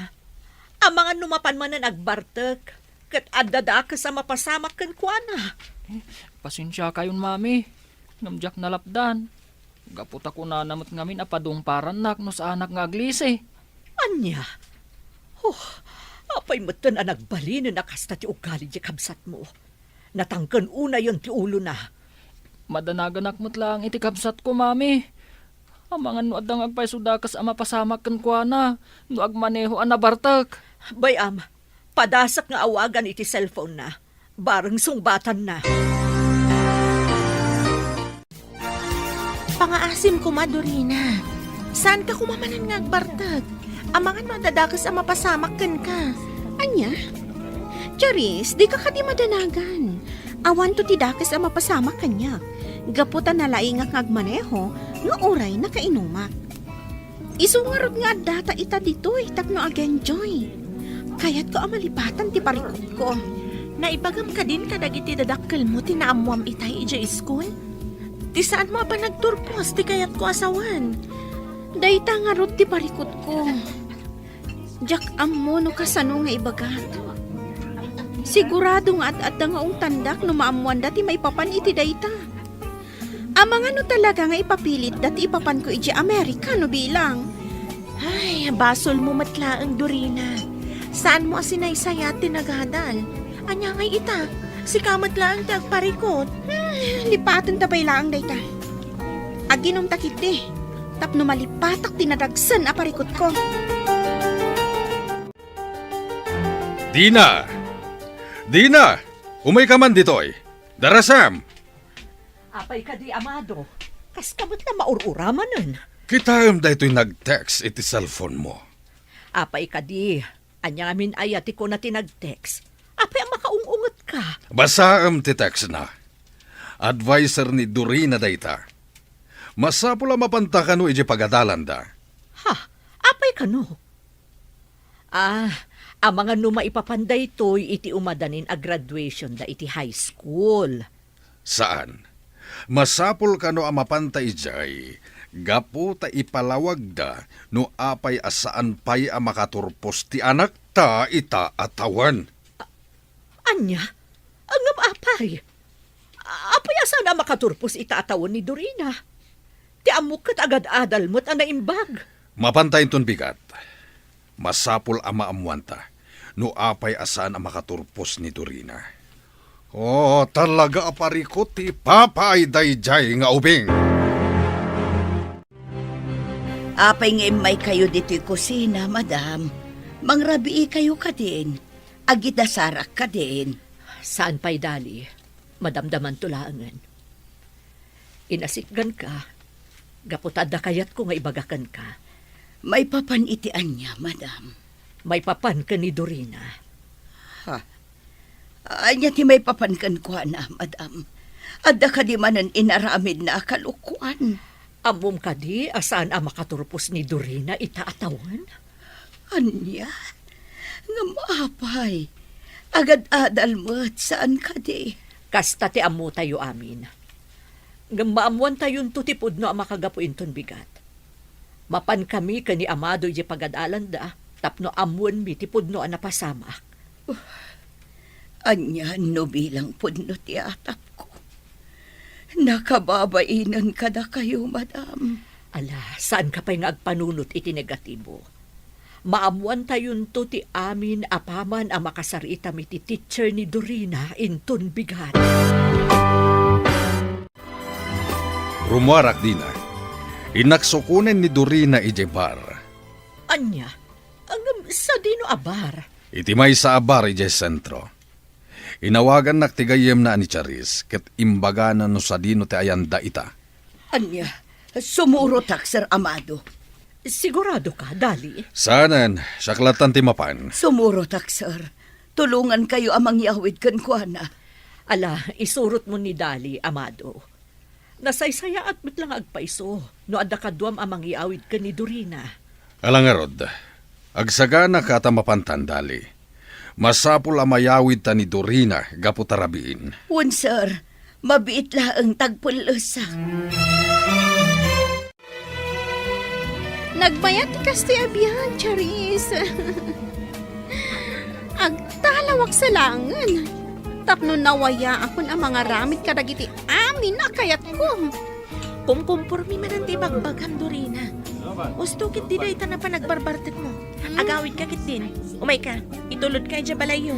Amangan no mapan manen agbartek, ket adda dakes a mapasamak kenkuana. Pasensiakayon, Mami, ngem diak nalapdan. Gapu ta kunana met ngamin a padungparannak no saanak nga aglisi. Ania? Oh, apay metten a nagbalinen a kasta ti ugali ti kabsatmo? Natangken unayen ti ulona. Madanaganak met laeng iti kabsatko, Mami. Amangan no adda nga agpayso dakes a mapasamak kenkuana no agmaneho a nabartek. Bay-am, padasek nga awagan iti cellphone-na. Bareng sungbatanna. Pangaasim koma, Dorina. Saanka koma manen nga agbartek? Amangan no adda dakes a mapasamak kenka. Ania? Charis, dika kadi madanagan. Awanto ti dakes a mapasamak kaniak. Gapu ta nalaingak nga agmaneho, nga uray nakainumak. Isu ngarud nga addata ita ditoy tapno agenjoy. Kayatko a malipatan ti parikutko. Naibagam kadin kadagiti dadakkelmo ti naammoam itay idiay iskul? Ti saanmo a panagturpos ti kayatko a sawen. Dayta ngarud ti parikutko. Diak ammo no kasano nga ibagak. Sigurado nga ad-adda nga ungtandak no maammoanda ti maipapan iti dayta. Amangan no talaga nga ipapilitda ti ipapanko idiay Amerika no bilang. Ay, basolmo met laeng, Dorina. Saanmo a sinaysayat ti nagadal. Ania ngay ita? Sika met laeng ti agparikut. Hmm, lipatenta pay laeng dayta. Aginumta ketdi, tapno malipatak ti nadagsen a parikutko. Dina! Dina! Umayka man ditoy. Darasam! Apay kadi, Amado? Kaska met la maur-uramanen. Kitaem daytoy nag-text iti cellphone-mo. Apay kadi? Ania ngamin aya ti kuna ti nag-text? Apay a makaung-ungetka? Basaem ti text-na. Adviser ni Dorina dayta. Masapul a mapanta kano idiay pagadalanda. Ha? Apay kano? Ah, amangan no maipapan daytoy iti umadanin a graduationda iti high school. Saan. Masapul kano a mapanta idiay, gapu ta ipalawagda no apay a saan pay a makaturpos ti anakta ita a tawen. Ania? Ngem apay? Apay a saan a makaturpos ita a tawen ni Dorina? Ti ammok ket agad-adal met a naimbag. Mapanta inton bigat. Masapul a maammoanta no apay a saan a makaturpos ni Dorina. Oh, talaga a parikut ti ipapaay daydiay nga ubing. Apay nga immaykayo ditoy kusina, madam? Mangrabiikayo kadin? Agidasarak kadin? Saan pay, Dali. Madamdamanto laengen. Inasitganka, gapu ta adda kayatko nga ibaga kenka. Maipapan iti ania, madam? Maipapan ken ni Dorina. Ha? Ania ti maipapan kenkuana, madam? Adda kadi manen inaramidna a kalokoan? Ammom kadi a saan a makaturpos ni Dorina ita a tawen? Ania? Ngem apay? Agad-adal met, saan kadi? Kasta ti ammotayo amin. Ngem maammoantayonto ti pudno a makagapu inton bigat. Mapankami ken ni Amado idiay pagadalanda tapno ammoenmi ti pudno a napasamak. Ania no bilang pudno ti atapko? Nakababainen kadakayo, madam. Ala, saanka pay nga agpanunot iti negatibo. Maammoantayonto ti amin apaman a makasaritam iti teacher ni Dorina inton bigat. Rummuarak dina. Innak sukonen ni Dorina idiay bar. Ania? Ngem sadino a bar? Iti maysa a bar idiay sentro. Inawagannak ti gayyemna a ni Charis ket imbagana no sadino ti ayanda ita. Ania, sumurotak, Sir Amado? Sigurado ka, Dali? Saanen, siak lattan ti mapan. Sumurotak, sir. Tulongankayo a mangyawid kenkuana. Ala, isurotmo ni Dali, Amado. Nasaysayaat met la nga agpayso no adda kaduam a mangyawid ken ni Dorina. Ala ngarud, agsagana ka ta mapantan, Dali. Masapul a mayawidta ni Dorina gapu ta rabiin. Wen, sir. Mabiit laeng ta agpellesak. Nagbayat ti kastoy a biag, Charis. Agtalawak sa laengen. Tapno nawayaakon a mangaramid kadagiti amin a kayatko. Kumkumpormi manen ti ibagbagam, Dorina. Usto ketdi dayta a panagbarbartekmo. Hmm? Agawidka ketdin. Umayka, itulodka idiay balayyo.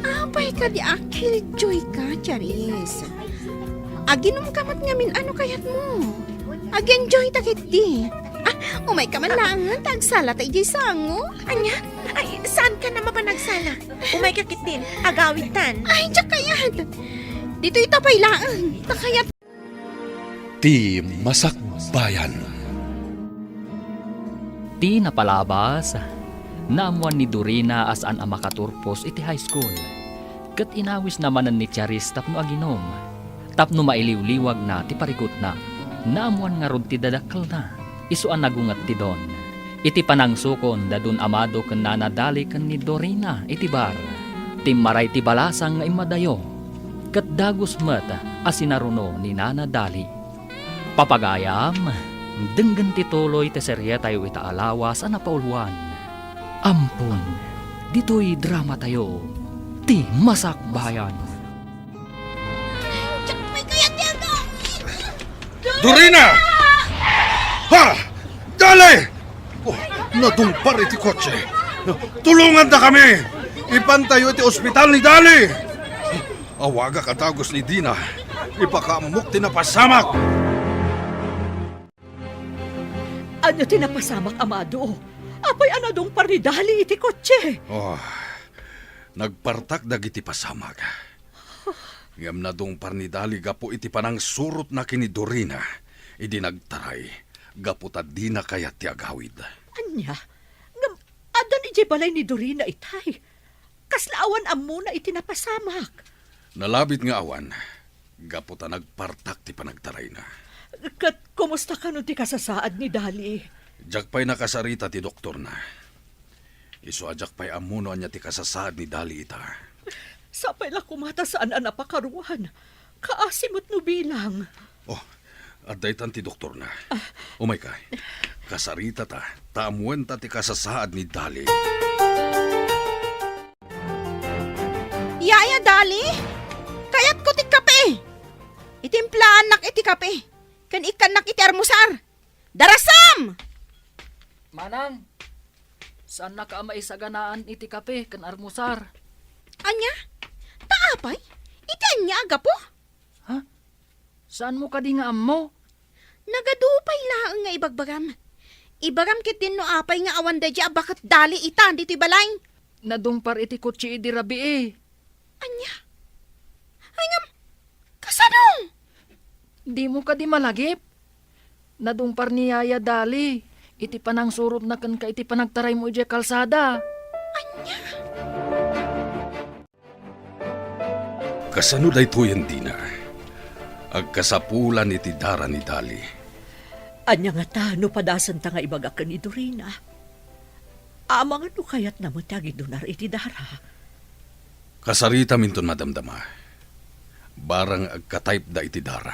Apay kadi a killjoyka, Charis? Aginumka met ngamin a no kayatmo. Ag-enjoyta ketdi. Ah, umayka man laengen ta agsalata idiay sango. Ania? Ay, saankan a mapan agsala. Umayka ketdin, agawidtan. Ay, diak kayat. Ditoyta pay laeng ta kayat. Ti masakbayan. Ti napalabas, naammuan ni Dorina a saan a makaturpos iti high school, ket inawisna manen ni Charis tapno aginum, tapno mailiwliwagna ti parikutna. Naammuan ngarud ti dadakkelna, isu a nagunget ti Don. Iti panangsukon da Don Amado ken Nana Dali ken ni Dorina iti bar, timmaray ti balasang nga immadayo, ket dagus met a sinaruno ni Nana Dali. Papagayam, denggen ti tuloy ti serietayo ita a lawas a napauluan. Ampon, ditoy dramatayo, Ti Masakbayan. Diak pay kayat ti agawid. Dorina! Ha! Dali! Oh, nadungpar iti kotse. Tulonganta kami! Ipantayo iti ospital ni Dali! Awagak a dagus ni Dina. Ipakaammok ti napasamak! Ania ti napasamak, Amado? Apay a nadungpar ni Dali iti kotse? Oh, nagpartak dagiti pasamak. Ngem nadungpar ni Dali gapu iti panangsurotna ken ni Dorina idi nagtaray gapu ta dina kayat ti agawid. Ania? Ngem addan idiay balay ni Dorina itay? Kasla awan ammona iti napasamak? Nalabit nga awan, gapu ta nagpartak ti panagtarayna. Ket kumusta kano ti kasasaad ni Dali? Diak pay nakasarita ti doktorna. Isu a diak pay ammo no ania ti kasasaad ni Dali ita. Sapay la koma ta saan a napakaruan. Kaasi met no bilang. Oh, adda itan ti doktorna. Ah. Umayka. Kasaritata, ta ammoenta ti kasasaad ni Dali. Yaya Dali, kayatko ti kape. Itimplaannak iti kape, ken ikkannak iti armusar. Darasam! Manang, saannaka a maisaganaan iti kape ken armusar. Ania? Ta apay? Iti ania a gapu? Ha? Saanmo kadi nga ammo? Nagadu pay laeng nga ibagbagam. Ibagam ketdin no apay nga awan daydiay a baket Dali ita ditoy balay. Nadungpar iti kotse idi rabii. Ania? Ay ngem, kasano? Dimo kadi malagip? Nadungpar ni Yaya Dali iti panangsurotna kenka iti panagtaraymo idiay kalsada. Ania? Kasano daytoyen, Dina? Agkasapulan iti dara ni Dali. Ania ngata no padasenta nga ibaga ken ni Dorina? Amangan no kayatna met ti agidunar iti dara. Kasaritaminton madamdama. Barang agka-type-da iti dara.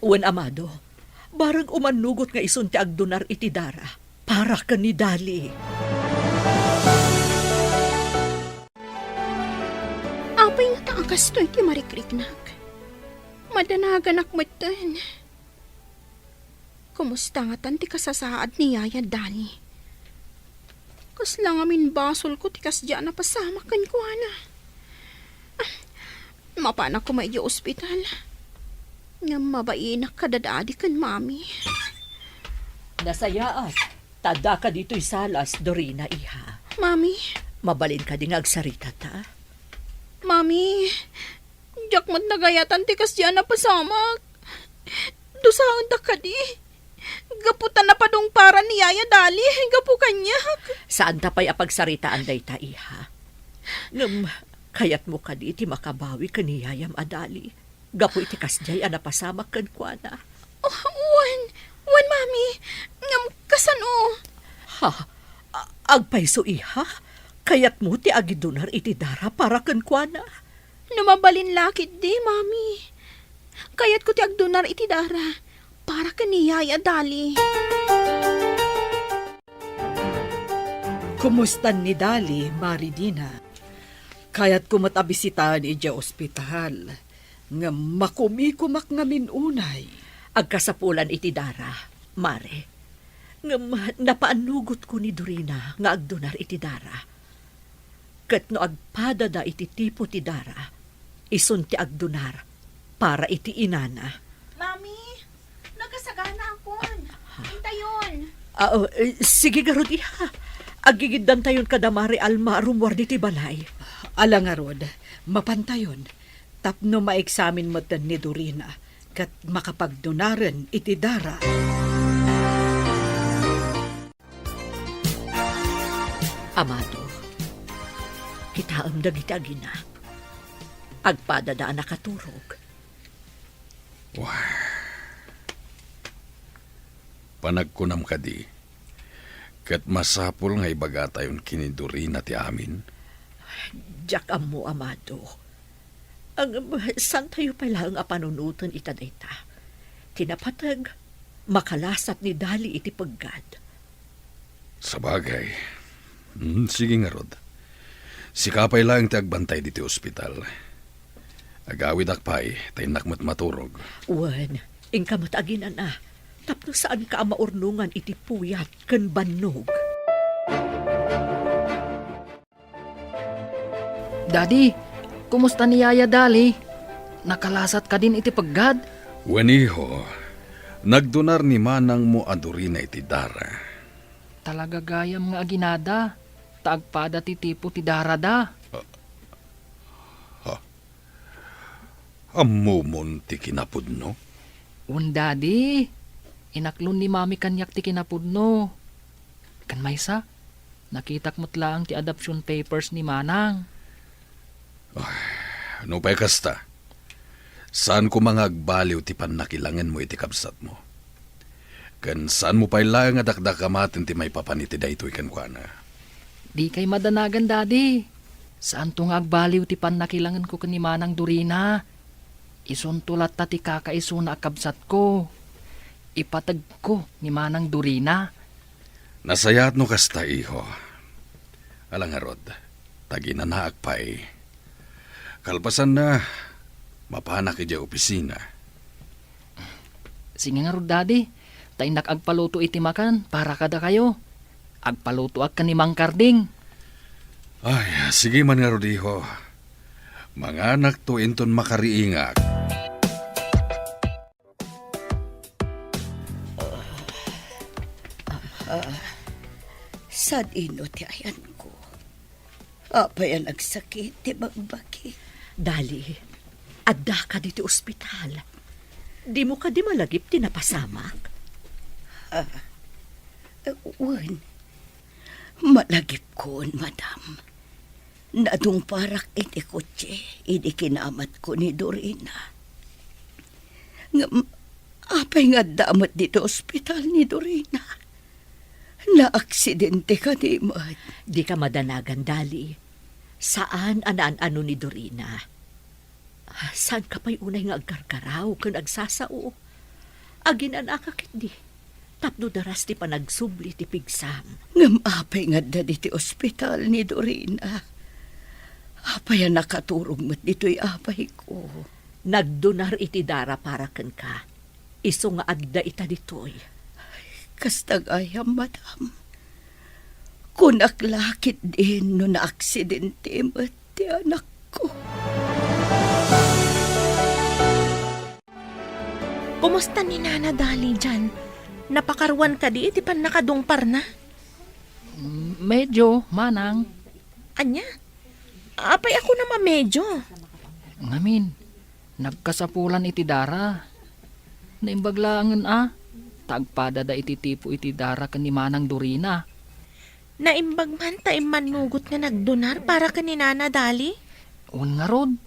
Wen, Amado, barang umannugot nga isun ti agdunar iti dara para ken ni Dali. Apay ngata a kastoy ti marikriknak? Madanaganak metten. Kumusta ngatan ti kasasaad ni Yaya Dani? Kasla ngamin basolko ti kasdiay a napasamak kenkuana. Ah, mapanak koma idiay ospital. Ngem mabainak kadadadi ken Mami. Nasayaat, ta addaka ditoy salas, Dorina, iha. Mami? Mabalin kadi nga agsaritata? Mami, diak met nagayatan ti kasdiay a napasamak. Dusaendak kadi. Gapu ta napadungparan ni Yaya Dali gapu kaniak. Saanta pay a pagsaritaan dayta, iha. Ngem, kayatmo kadi ti makabawi ken ni Yayam a Dali gapu iti kasdiay a napasamak kenkuana? Oh, wen, wen, Mami. Ngem kasano? Ha? A-, agpayso, iha? Kayatmo ti agidunar iti dara para kenkuana? No mabalin la ketdi, Mami. Kayatko ti agdunar iti dara para ken ni Yaya Dali. Kumustan ni Dali, Mari Dina? Kayatko met a bisitaen idiay ospital. Ngem makumikumak ngamin unay. Agkasapulan iti dara, Mare. Ngem napaannugotko ni Dorina nga agdunar iti dara. Ket no agpadada iti tipo ti dara, isun ti agdunar para iti inana. Mami, nagkasaganaakon. Intayon. Ah, oh, eh, sige ngarud, iha. Aggigiddantayon kada Mare Alma a rummuar ditoy balay. Ala ngarud, mapantayon. Tapno maeksamin metten ni Dorina ket makapagdunaren iti dara. Amado, kitaem dagiti agina. Agpadada a nakaturog. Wah. Panagkunam kadi, ket masapul nga ibagatayon ken ni Dorina ti amin? Diak ammo, Amado. Ang, saantayo pay laeng a panunoten ita dayta. Ti napateg, makalasat ni Dali iti peggad. Sabagay. Hmm, sige ngarud. Sika pay laeng ti agbantay ditoy ospital. Agawidak pay, ta innak met maturog. Wen, inka met aginana, tapno saanka a maurnongan iti puyat ken bannog. Daddy, kumusta ni Yaya Dali? Nakalasat kadin iti peggad? Wen, iho, nagdunar ni manangmo a Dorina iti dara. Talaga gayam nga aginada, ta agpada ti tipo ti darada. Ha? Ammomon ti kinapudno? Wen, Daddy. Inaklon ni Mami kaniak ti kinapudno. Ken maysa, nakitak met laeng ti adoption papers ni Manang. Ay, nupay kasta, saan koma nga agbaliw ti pannakilangenmo iti kabsatmo. Ken saanmo pay laeng a dakdakamaten ti maipapan iti daytoy kenkuana. Dikay madanagan, Daddy. Saanto nga agbaliw ti pannakilangenko ken ni Manang Dorina. Isunto latta ti kakaisuna a kabsatko. Ipategko ni Manang Dorina. Nasayaat no kasta, iho. Ala ngarud, ta aginanaak pay. Kalpasanna, mapanak idiay opisina. Sige ngarud, Daddy, ta innak agpaluto iti makan para kadakayo. Agpalutoak ken ni Mang Karding. Ay, sige man ngarud, iho. Manganakto inton makariingak. Ah, sadino ti ayanko? Apay a nagsakit ti bagbagi? Dali, addaka ditoy ospital. Dimo kadi malagip ti napasamak? Ah, wen, malagipkon, madam. Nadungparak iti kotse idi kinamatko ni Dorina. Ngem apay nga adda met ditoy ospital ni Dorina? Naaksidente kadi met? Dika madanagan, Dali. Saan a naan-ano ni Dorina. Saanka pay unay nga agkarkaraw ken agsasao? Aginanaka ketdi tapno daras ti panagsubli ti pigsam. Ngem apay nga adda ditoy ospital ni Dorina? Apay a nakaturog met ditoy apayko? Nagdunar iti dara para kenka. Isu nga adda ita ditoy. Kasta gayam, madam. Kunak la ketdin no naaksidente met ti anakko. Kumusta ni Nana Dali dian? Napakaruan kadi iti pannakadungparna? Mm, medyo, manang. Ania? Apay a kunam a medyo? Ngamin, nagkasapulan iti dara. Naimbag laengen a, ta agpadada iti tipo iti dara ken ni Manang Dorina. Naimbag man ta immannugot nga nagdunar para ken ni Nana Dali? Wen ngarud,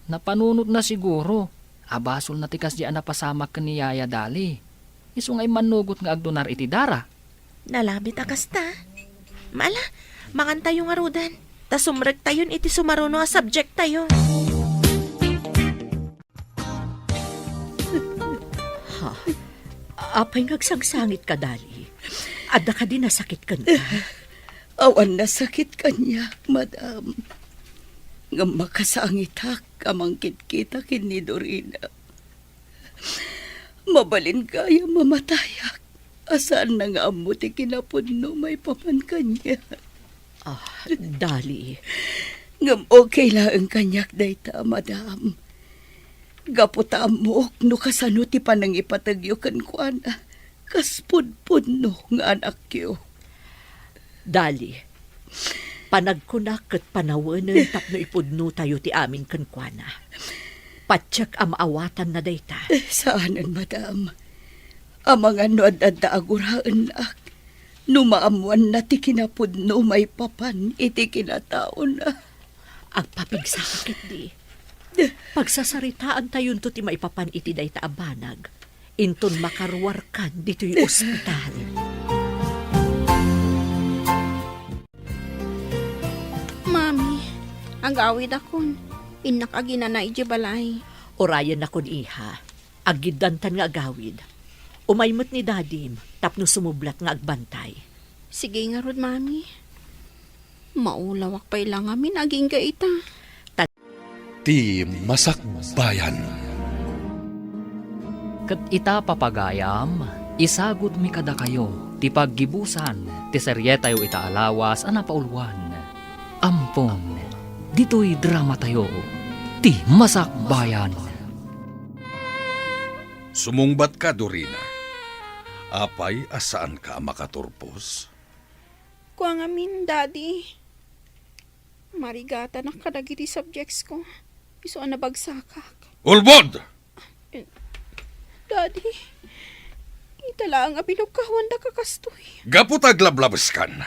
napanunotna siguro a basolna ti kasdi a napasamak ken ni Yaya Dali. Isu nga immannugot nga agdunar iti dara. Nalabit a kasta. Mala, Mangantayo ngaruden, ta sumrektayon iti sumaruno a subjecttayo. Ha? Apay nga agsangsangitka, Dali? Adda kadi nasakit kenka? Awan nasakit kaniak, madam. Ngem makasangitak a mangkitkita ken ni Dorina. Mabalin gayam a matayak a saanna nga ammo ti kinapudno maipapan kaniak. Ah, Dali. Ngem okay laeng kaniak dayta, madam. Gapu ta ammok no kasano ti panangipategyo kenkuana kas pudpudno nga anakyo. Dali, panagkunak ket panawenen tapno ipudnotayo ti amin kenkuana. Patiek a maawatanna dayta. Eh, saanen, madam. Amangan no adda a guraennak, no maammoanna ti kinapudno maipapan iti kinataona. Agpapigsaka ketdi. Pagsasaritaantayonto ti maipapan iti dayta a banag, inton makaruarkan ditoy ospital. Mami, agawidakon. Innak aginana idiay balay. Urayennakon, iha. Aggiddantan nga agawid. Umay met ni Dadim tapno sumublat nga agbantay. Sige ngarud, Mami. Maulawak pay la ngamin agingga ita. Ti Masakbayan. Ket ita, papagayam, isagudmi kadakayo ti paggibusan ti serietayo ita a lawas a napauluan. Ampon, ditoy dramatayo, Ti Masakbayan. Sumungbatka, Dorina. Apay a saanka a makaturpos? Kua ngamin, Daddy. Marigatanak kadagiti subjects ko. Isu a nabagsakak. Ulbod! Daddy, ita laeng a binukkawan da ka kastoy. Gapu ta aglablabeskan,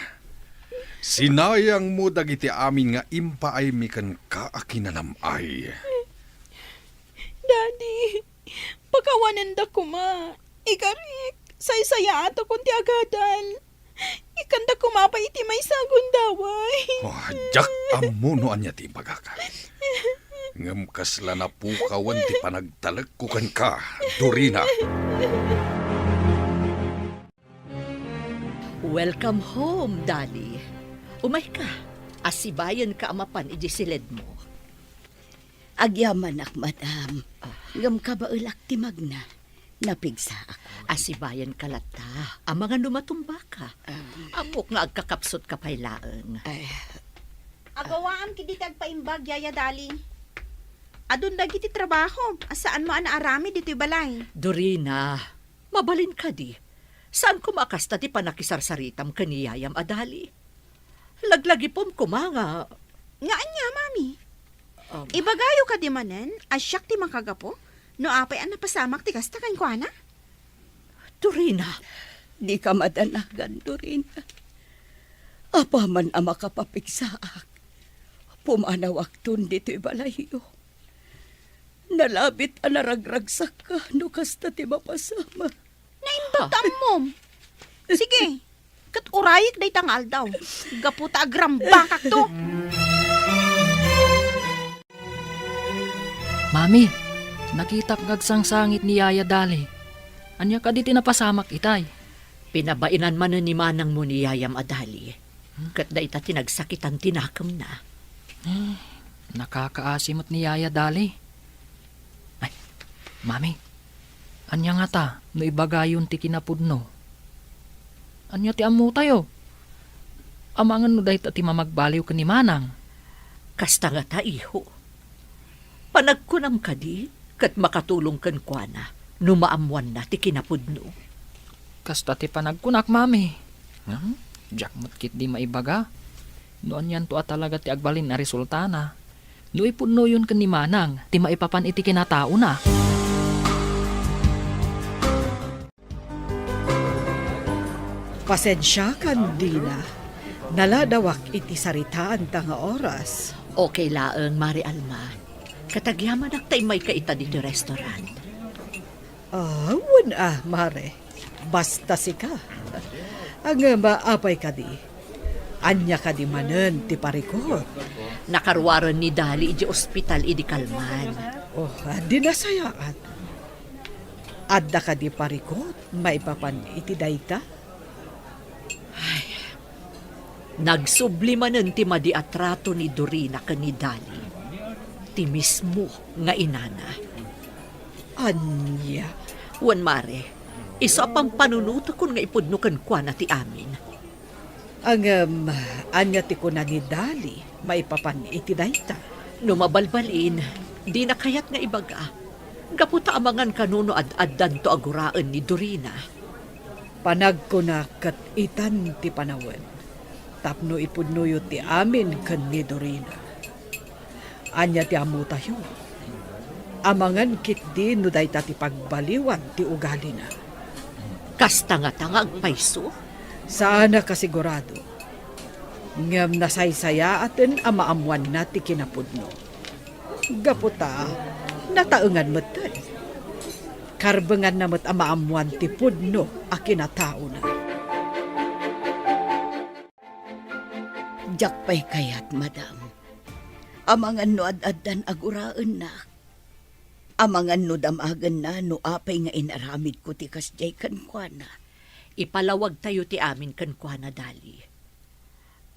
sinayangmo dagiti amin nga impaaymi kenka a kinanam-ay. Daddy, pakawanenda koma. Igarik, saysayaatakon ti agadal. Ikkanda koma pay iti maysa a gundaway. Oh, diak ammo no ania ti ibagaka. Ngem kasla napukawan ti panagtalekko kenka, Dorina. Welcome home, Dali. Umayka, asibayenka a mapan iti siledmo. Agyamanak, madam. Ah. Ngem kabaelak ti magna. Napigsaak. Asibayenka latta. Amangan no matumbaka. Ah. Ammok nga agkakapsutka pay laeng. Ay. Agawaam ketdi ti agpaimbag, Yaya Dali. Adun dagiti trabahom a saanmo a naaramid ditoy balay. Dorina, mabalin kadi. Saan koma a kasta ti pannakisarsaritam ken ni yayam a Dali? Laglagipem koma nga... Nga ania, Mami? Um, ibagayo kadi manen a siak ti makagapu no apay a napasamak ti kasta kenkuana? Dorina. Dika madanagan, Dorina. Apaman a makapapigsaak, pumanawakton ditoy balayyo. Nalabit a naragragsakka no kasta ti mapasamak. Naimbag ta ammom. Sige, ket urayek dayta nga aldaw. Gapu ta agrambakakto. Mami, nakitak nga agsangsangit ni Yaya Dali. Ania kadi ti napasamak itay? Pinabaenan manen ni manangmo ni yayam a Dali. Ket dayta ti nagsakitan ti nakemna. Eh, nakakaasi met ni Yaya Dali. Ay, Mami, ania ngata no ibagayon ti kinapudno? Ania ti ammotayo? Amangan no dayta ti mamagbaliw ken ni Manang. Kasta ngata, iho. Panagkunam kadi ket makatulong kenkuana no maammoanna ti kinapudno? Kasta ti panagkunak, Mami. Ngem, diak met ketdi maibaga no anianto a talaga ti agbalin a resultana no ipudnoyon ken ni Manang ti maipapan iti kinataona. Pasensiakan, Dina. Naladawak iti saritaanta nga oras. Okay laeng, Mare Alma. Ket agyamanak ta immayka ita ditoy restaurant. Ah, wen a, Mare. Basta sika. Ngem, apay kadi? Ania kadi manen ti parikut? Nakaruaren ni Dali idiay ospital idi kalman. Oh, di nasayaat. Adda kadi parikut maipapan iti dayta? Ay, nagsubli manen ti madi a trato ni Dorina ken ni Dali, ti mismo nga inana. Ania? Wen, Mare, isu a pampanunotekon nga ipudno kenkuana ti amin. Ngem, ania ti kuna ni Dali maipapan iti dayta? No mabalbalin, dina kayat nga ibaga. Gapu ta amangan kano no ad-addanto a guraen ni Dorina. Panagkuna ket itan ti panawen tapno ipudnoyo ti amin ken ni Dorina. Ania ti ammotayo? Amangan ketdi no dayta ti pagbaliwan ti ugalina. Kasta ngata nga agpayso? Saanak a sigurado. Ngem nasaysayaaten a maammoanna ti kinapudno. Gapu ta nataengan metten. Karbenganna met a maammoan ti pudno a kinataona. Diak pay kayat, madam. Amangan no ad-addan a guraennak. Amangan no damagenna no apay nga inaramidko ti kasdiay kenkuana. Ipalawagtayo ti amin kenkuana, Dali.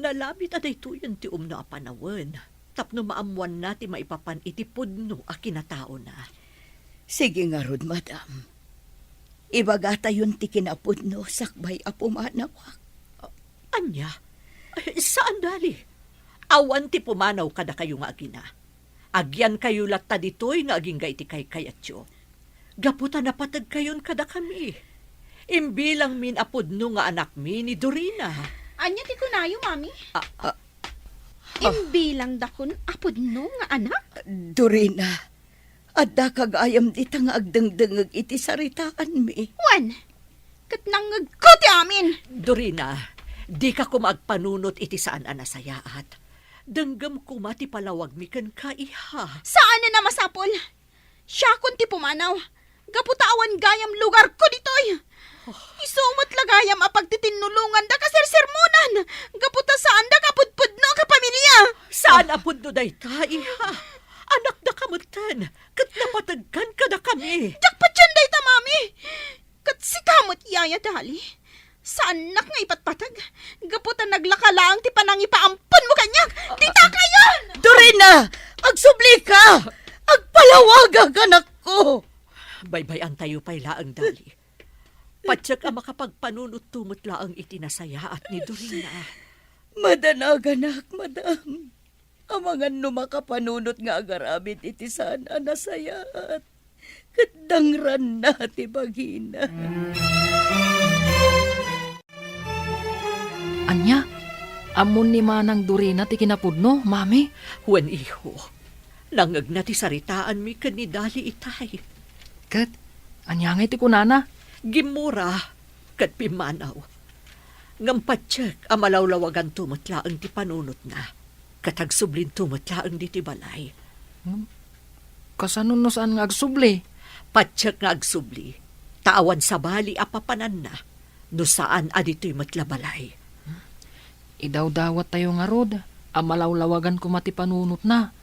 Nalabit a daytoyen ti umno a panawen tapno maammoanna ti maipapan iti pudno a kinataona. Sige ngarud, madam. Ibagatayon ti kinapudno sakbay a pumanawak. Ania? Saan, Dali. Awan ti pumanaw kadakayo nga agina. Agyankayo latta ditoy nga agingga iti kaykayatyo. Gapu ta napategkayon kadakami. Imbilangmin a pudno nga anakmi ni Dorina. Ania ti kunayo, Mami? Ah, ah. Imbilangdakon a pudno nga anak? Dorina, addaka gayam dita nga agdengdengngeg iti saritaanmi. Wen, ket nangngegko ti amin. Dorina, dika koma agpanunot iti saan a nasayaat. Denggem koma ti palawagmi kenka, iha. Saanen a masapul. Siakon ti pumanaw. Gapu ta awan gayam lugarko ditoy. Isu met la gayam a pagtitinulongan da kasersermonan. Gapu ta saan da kapudpudno a kapamilya. Saan a pudno dayta, iha. Anakdaka metten, ket napategkan kadakami. Diak patien dayta, Mami. Ket sika met, Yaya Dali. Saannak nga ipatpateg. Gapu ta naglaka laeng ti panangipaamponmo kaniak. Dita kayon! Dorina! Agsublika! Agpalawagak, anakko! Baybay-antayo pay laeng, Dali. Patiek a makapagpanunotto met laeng iti nasayaat ni Dorina. Madanaganak, madam. Amangan no makapanunot nga agaramid iti saan a nasayaat, ket dangranna ti bagina. Ania? Ammon ni Manang Dorina ti kinapudno, Mami? Wen, iho. Nangngegna ti saritaanmi ken ni Dali itay. Ket ania ngay ti kunana? Gimmura ket pimmanaw. Ngem patiek a malawlawaganto met laeng ti panunotna, ket agsublinto met laeng ditoy balay. Ngem kasano no saan nga agsubli? Patiek nga agsubli, ta awan sabali a papananna no saan a ditoy met la balay. Idawdawattayo ngarud a malawlawagan koma ti panunotna,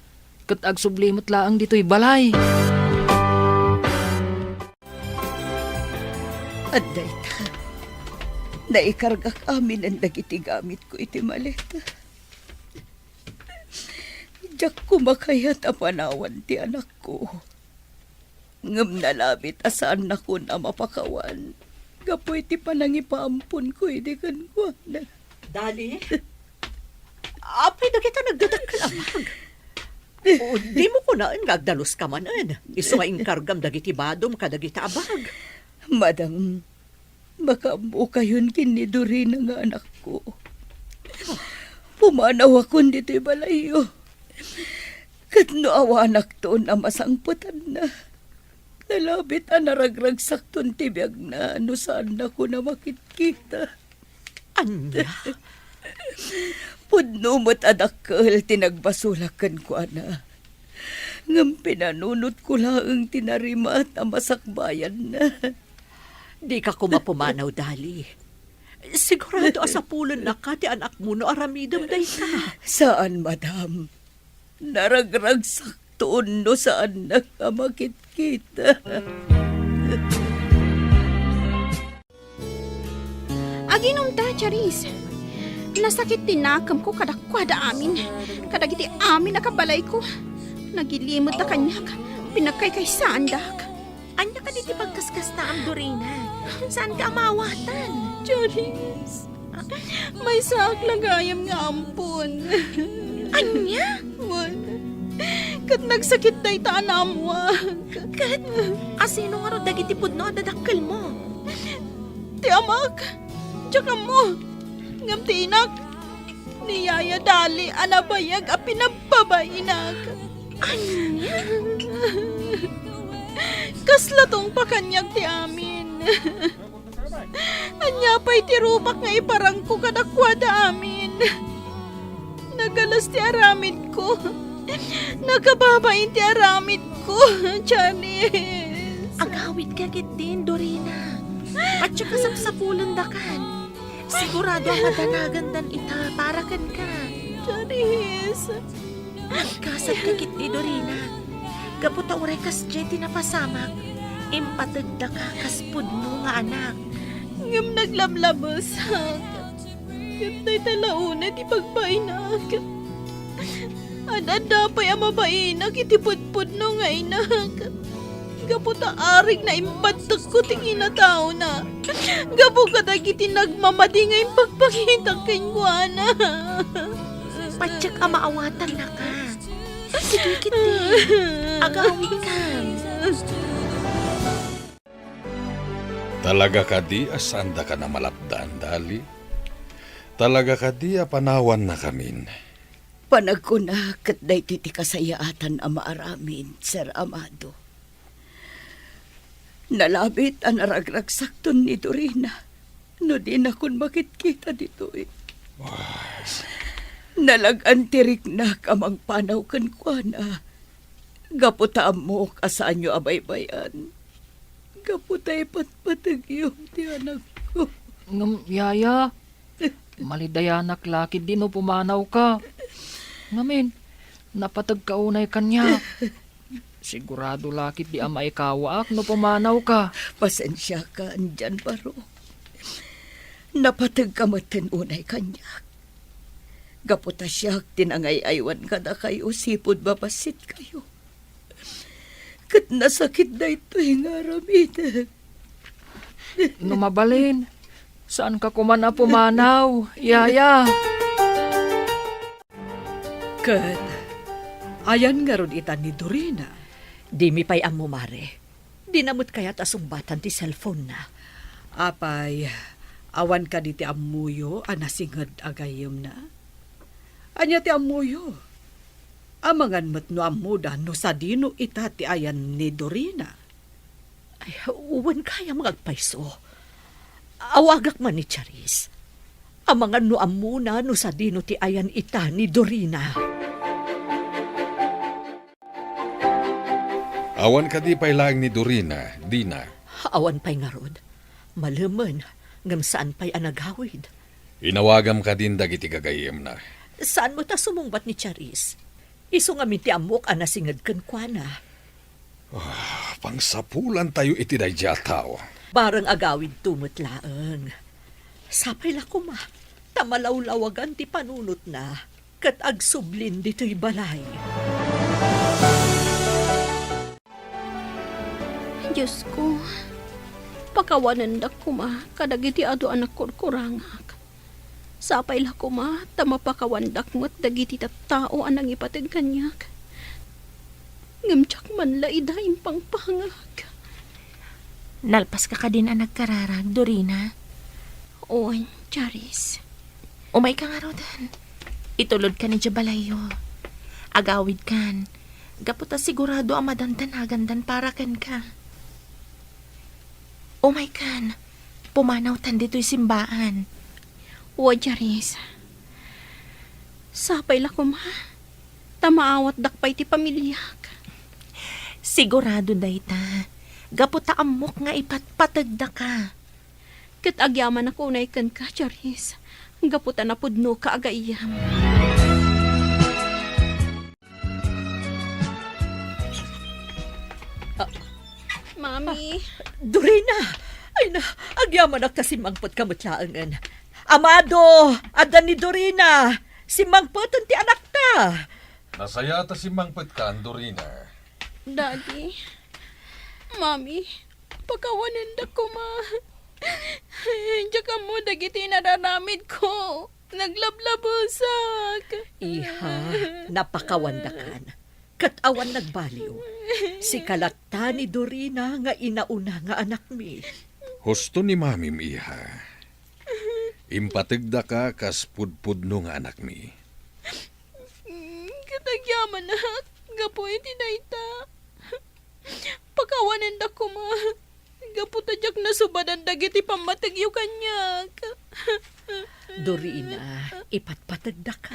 ket agsubli met laeng ditoy balay. Adda ita, naikargak aminen dagiti gamitko iti maleta. Diak koma kayat a panawan ti anakko. Ngem nalabit a saannakon a mapakawan gapu iti panangipaamponko idi kenkuana. Dali? Apay dagita nagdadakkel a bag? O, dimo kunaen nga agdaluska manen, isu nga inkargam dagiti badom kadagita a bag. Madam, makaammokayon ken ni Dorina nga anakko. Pumanawakon ditoy balayyo. Ket no awanakton a masangpetanna, nalabit a naragragsakton ti biagna no saannakon a makitkita. Ania? Pudno met a dakkel ti nagbasolak kenkuana. Ngem pinanunotko laeng ti narimat a masakbayanna. Dika koma pumanaw, Dali. Sigurado a sapulennaka ti anakmo no aramidem dayta. Saan, madam. Naragragsakton no saannak a makitkita. Aginom ta, Charis. Nasakit ti nakemko kadakuada amin. Kadagiti amin a kabalayko. Nagilimedda kaniak. Pinagkaykaysaandak. Ania kadi ti pagkaskastaam, Dorina? Saanka a maawatan? Charis, maysaak la gayam nga ampon. Ania? Wen, ket nagsakit dayta a naammoak. Ket asino ngarud dagiti pudno a dadakkelmo? Ti amak, diak ammo. Ngem ti inak, ni Yaya Dali a nabayag a pinababainak. Ania? Kasla tungpa kaniak ti amin. Ania pay ti rupakko nga iparangko kadakuada amin? Nagalas ti aramidko. Nakababain ti aramidko, Janice. Agawidka ketdin, Dorina. Ania kasapsapulendakan? Sigurado a madanagandan ita para kenka. Janice. Nagkasadka ketdi, Dorina. Gapu ta uray kasdiay ti napasamak, impategdaka kas pudno nga anak. Ngem naglamlabesak. Ket dayta la unay ti pagbainak. Ad-adda pay a mabainak iti pudpudno nga inak. Gapu ta arigna imbadtekko ti kinataona. Gapu kadagiti nagmamadi nga impagpakitak kenkuana. Patiek a maawatannaka. Sige, ketdi. Agawidkan. Talaga kadi a saandaka a malapdan, Dali? Talaga kadi a panawannakamin? Panagkunak ket daytoy ti kasayaatan a maaramid, Sir Amado. Nalabit a naragragsakton ni Dorina no dinakon makitkita ditoy. Ay. Nalag-an ti riknak a mangpanaw kenkuana. Gapu ta ammok a saanyo a baybay-an. Gapu ta ipatpategyo ti anakko. Ngem, Yaya, malidayanak la ketdi no pumanawka. Ngamin, napategka unay kaniak. Sigurado la ketdi a maikawaak no pumanawka. Pasensiakan diay baro. Napategka metten unay kaniak. Gapu ta siak ti nangay-aywan kadakayo sipud mabassitkayo. Ket nasakit daytoy nga aramidek. No mabalin, saanka koma a pumanaw, Yaya. Ket ayan ngarud ita ni Dorina? Dimi pay ammo, Mare. Dina met kayat a sungbatan ti cellphone-na. Apay, awan kadi ti ammoyo a nasinged a gayyemna? Ania ti ammoyo? Amangan met no ammoda no sadino ita ti ayan ni Dorina. Ay, wen gayam nga agpayso. Awagak man ni Charis. Amangan no ammona no sadino ti ayan ita ni Dorina. Awan kadi pay laeng ni Dorina, Dina? Awan pay ngarud. Malemen, ngem saan pay a nagawid. Inawagam kadin dagiti gagayyemna. Saan met a sumungbat ni Charis? Isu ngamin ti ammok a nasinged kenkuana. Ah, pangsapulantayo iti daydiay a tao. Bareng agawidto met laeng. Sapay la koma, ta malawlawagan ti panunotna, ket agsublin ditoy balay. Diosko, pakawanendak koma kadagiti adu a nakurkurangak. Sapay la koma ta mapakawandak met dagiti tattao a nangipateg kaniak. Ngem diak man la ida impangpangag. Nalpaska kadin a nagkararag, Dorina? Wen, Charis. Umayka ngaruden. Itulodkan idiay balayyo. Agawidkan. Gapu ta sigurado a madandanagandan para kenka. Umaykan, pumanawtan ditoy simbaan. Wen, Charis. Sapay la koma, ta maawatdak pay ti pamiliak. Sigurado dayta, gapu ta ammok nga ipatpategdaka. Ket agyamanak unay kenka, Charis, gapu ta napudnoka a gayyem. Ah. Mami. Dorina! Ay na, agyamanak ta simmangpetka met laengen. Amado, adda ni Dorina! Simmangpeten ti anakta! Nasayaat a simmangpetkan, Dorina. Daddy, Mami, pakawanendak koma. Diak ammo dagiti inararamidko. Naglablabesak. Iha, napakawandakan. Ket awan nagbaliw. Sika latta ni Dorina nga inauna nga anakmi. Husto ni Mamim, iha. Impategdaka kas pudpudno nga anakmi. Mm, ket agyamanak, gapu iti dayta. Pakawanendak koma, gapu ta diak nasubadan dagiti pammategyo kaniak. Dorina, ipatpategdaka.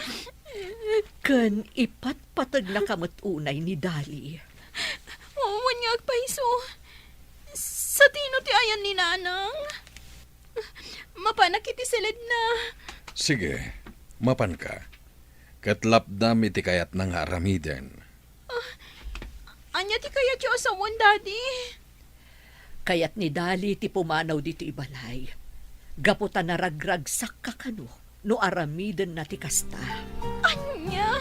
Ken ipatpategnaka met unay ni Dali. Wen nga agpayso. Satino ti ayan ni Nanang? Mapanak iti siledna. Sige, mapanka. Ket lapdam iti kayatna nga aramiden. Ah, ania ti kayatyo a sawen, Daddy? Kayat ni Dali ti pumanaw ditoy balay. Gapu ta naragragsakka kano no aramidenna ti kasta. Ania?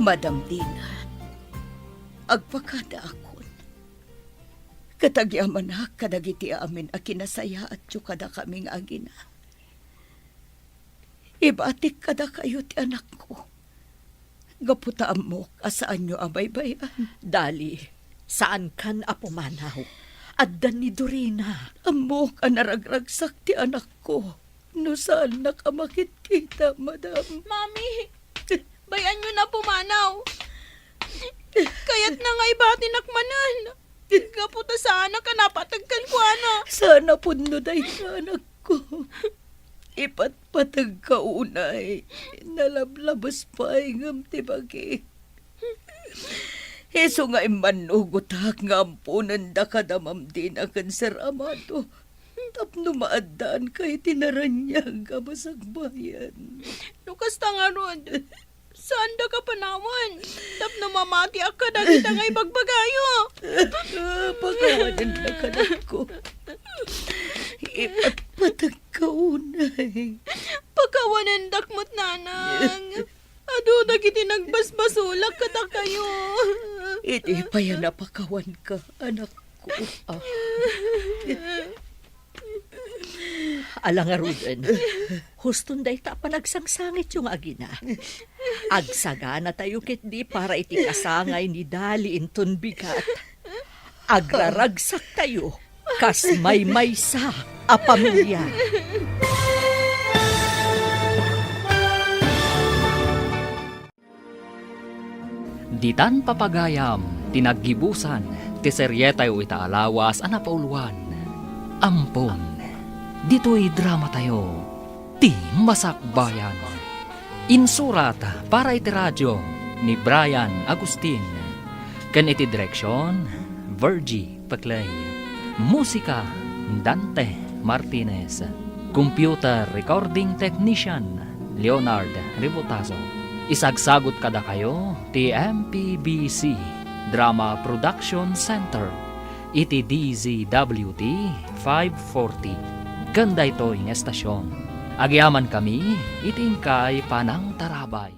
Madam Dina, agpakadaakon. Ket agyamanak kadagiti amin a kinasayaatyo kadakami nga agina. Ibatik kadakayo ti anakko. Gapu ta ammok a saanyo a baybay-an. Dali, saankan a pumanaw. Adda ni Dorina. Ammok a naragragsak ti anakko. No saannak a makitkita, madam. Mami, bay-anyo na pumanaw. Kayatna nga ibatinak manen. Gapu ta saanak a napateg kenkuana. Saan a pudno dayta, anakko. Ipatpategka unay. Nalablabes pay ngem ti bagi. Isu nga immannugotak nga amponen daka da Ma'am Dina ken Sir Amado tapno maaddaanka iti naraniag a masakbayan. No kasta ngarud, saandaka panawen tapno mamatiak kadagita nga ibagbagayo. Ah, pakawanendak, anakko. Ipatpategka unay. Pakawanendak met, Nanang. Adu dagiti nagbasbasolak kadakayo. Idi pay a napakawanka, anakko. Ah. Ala ngaruden, huston dayta a panagsangsangityo nga agina. Agsaganatayo ketdi para iti kasangay ni Dali inton bigat. Agraragsaktayo kas maymaysa a pamilia. Ditan papagayam ti naggibusan ti serietayo ita a lawas a napauluan. Ampon, ditoy dramatayo, Ti Masakbayan. Insurat para iti radio ni Brian Agustin, ken iti direksion, Virgie Peclay. Musika, Dante Martinez. Computer recording technician, Leonard Ributazo. Isagsagut kadakayo ti M P B C Drama Production Center iti D Z W T five forty. Ken daytoy nga estasion, agyamankami iti inkay panangtarabay.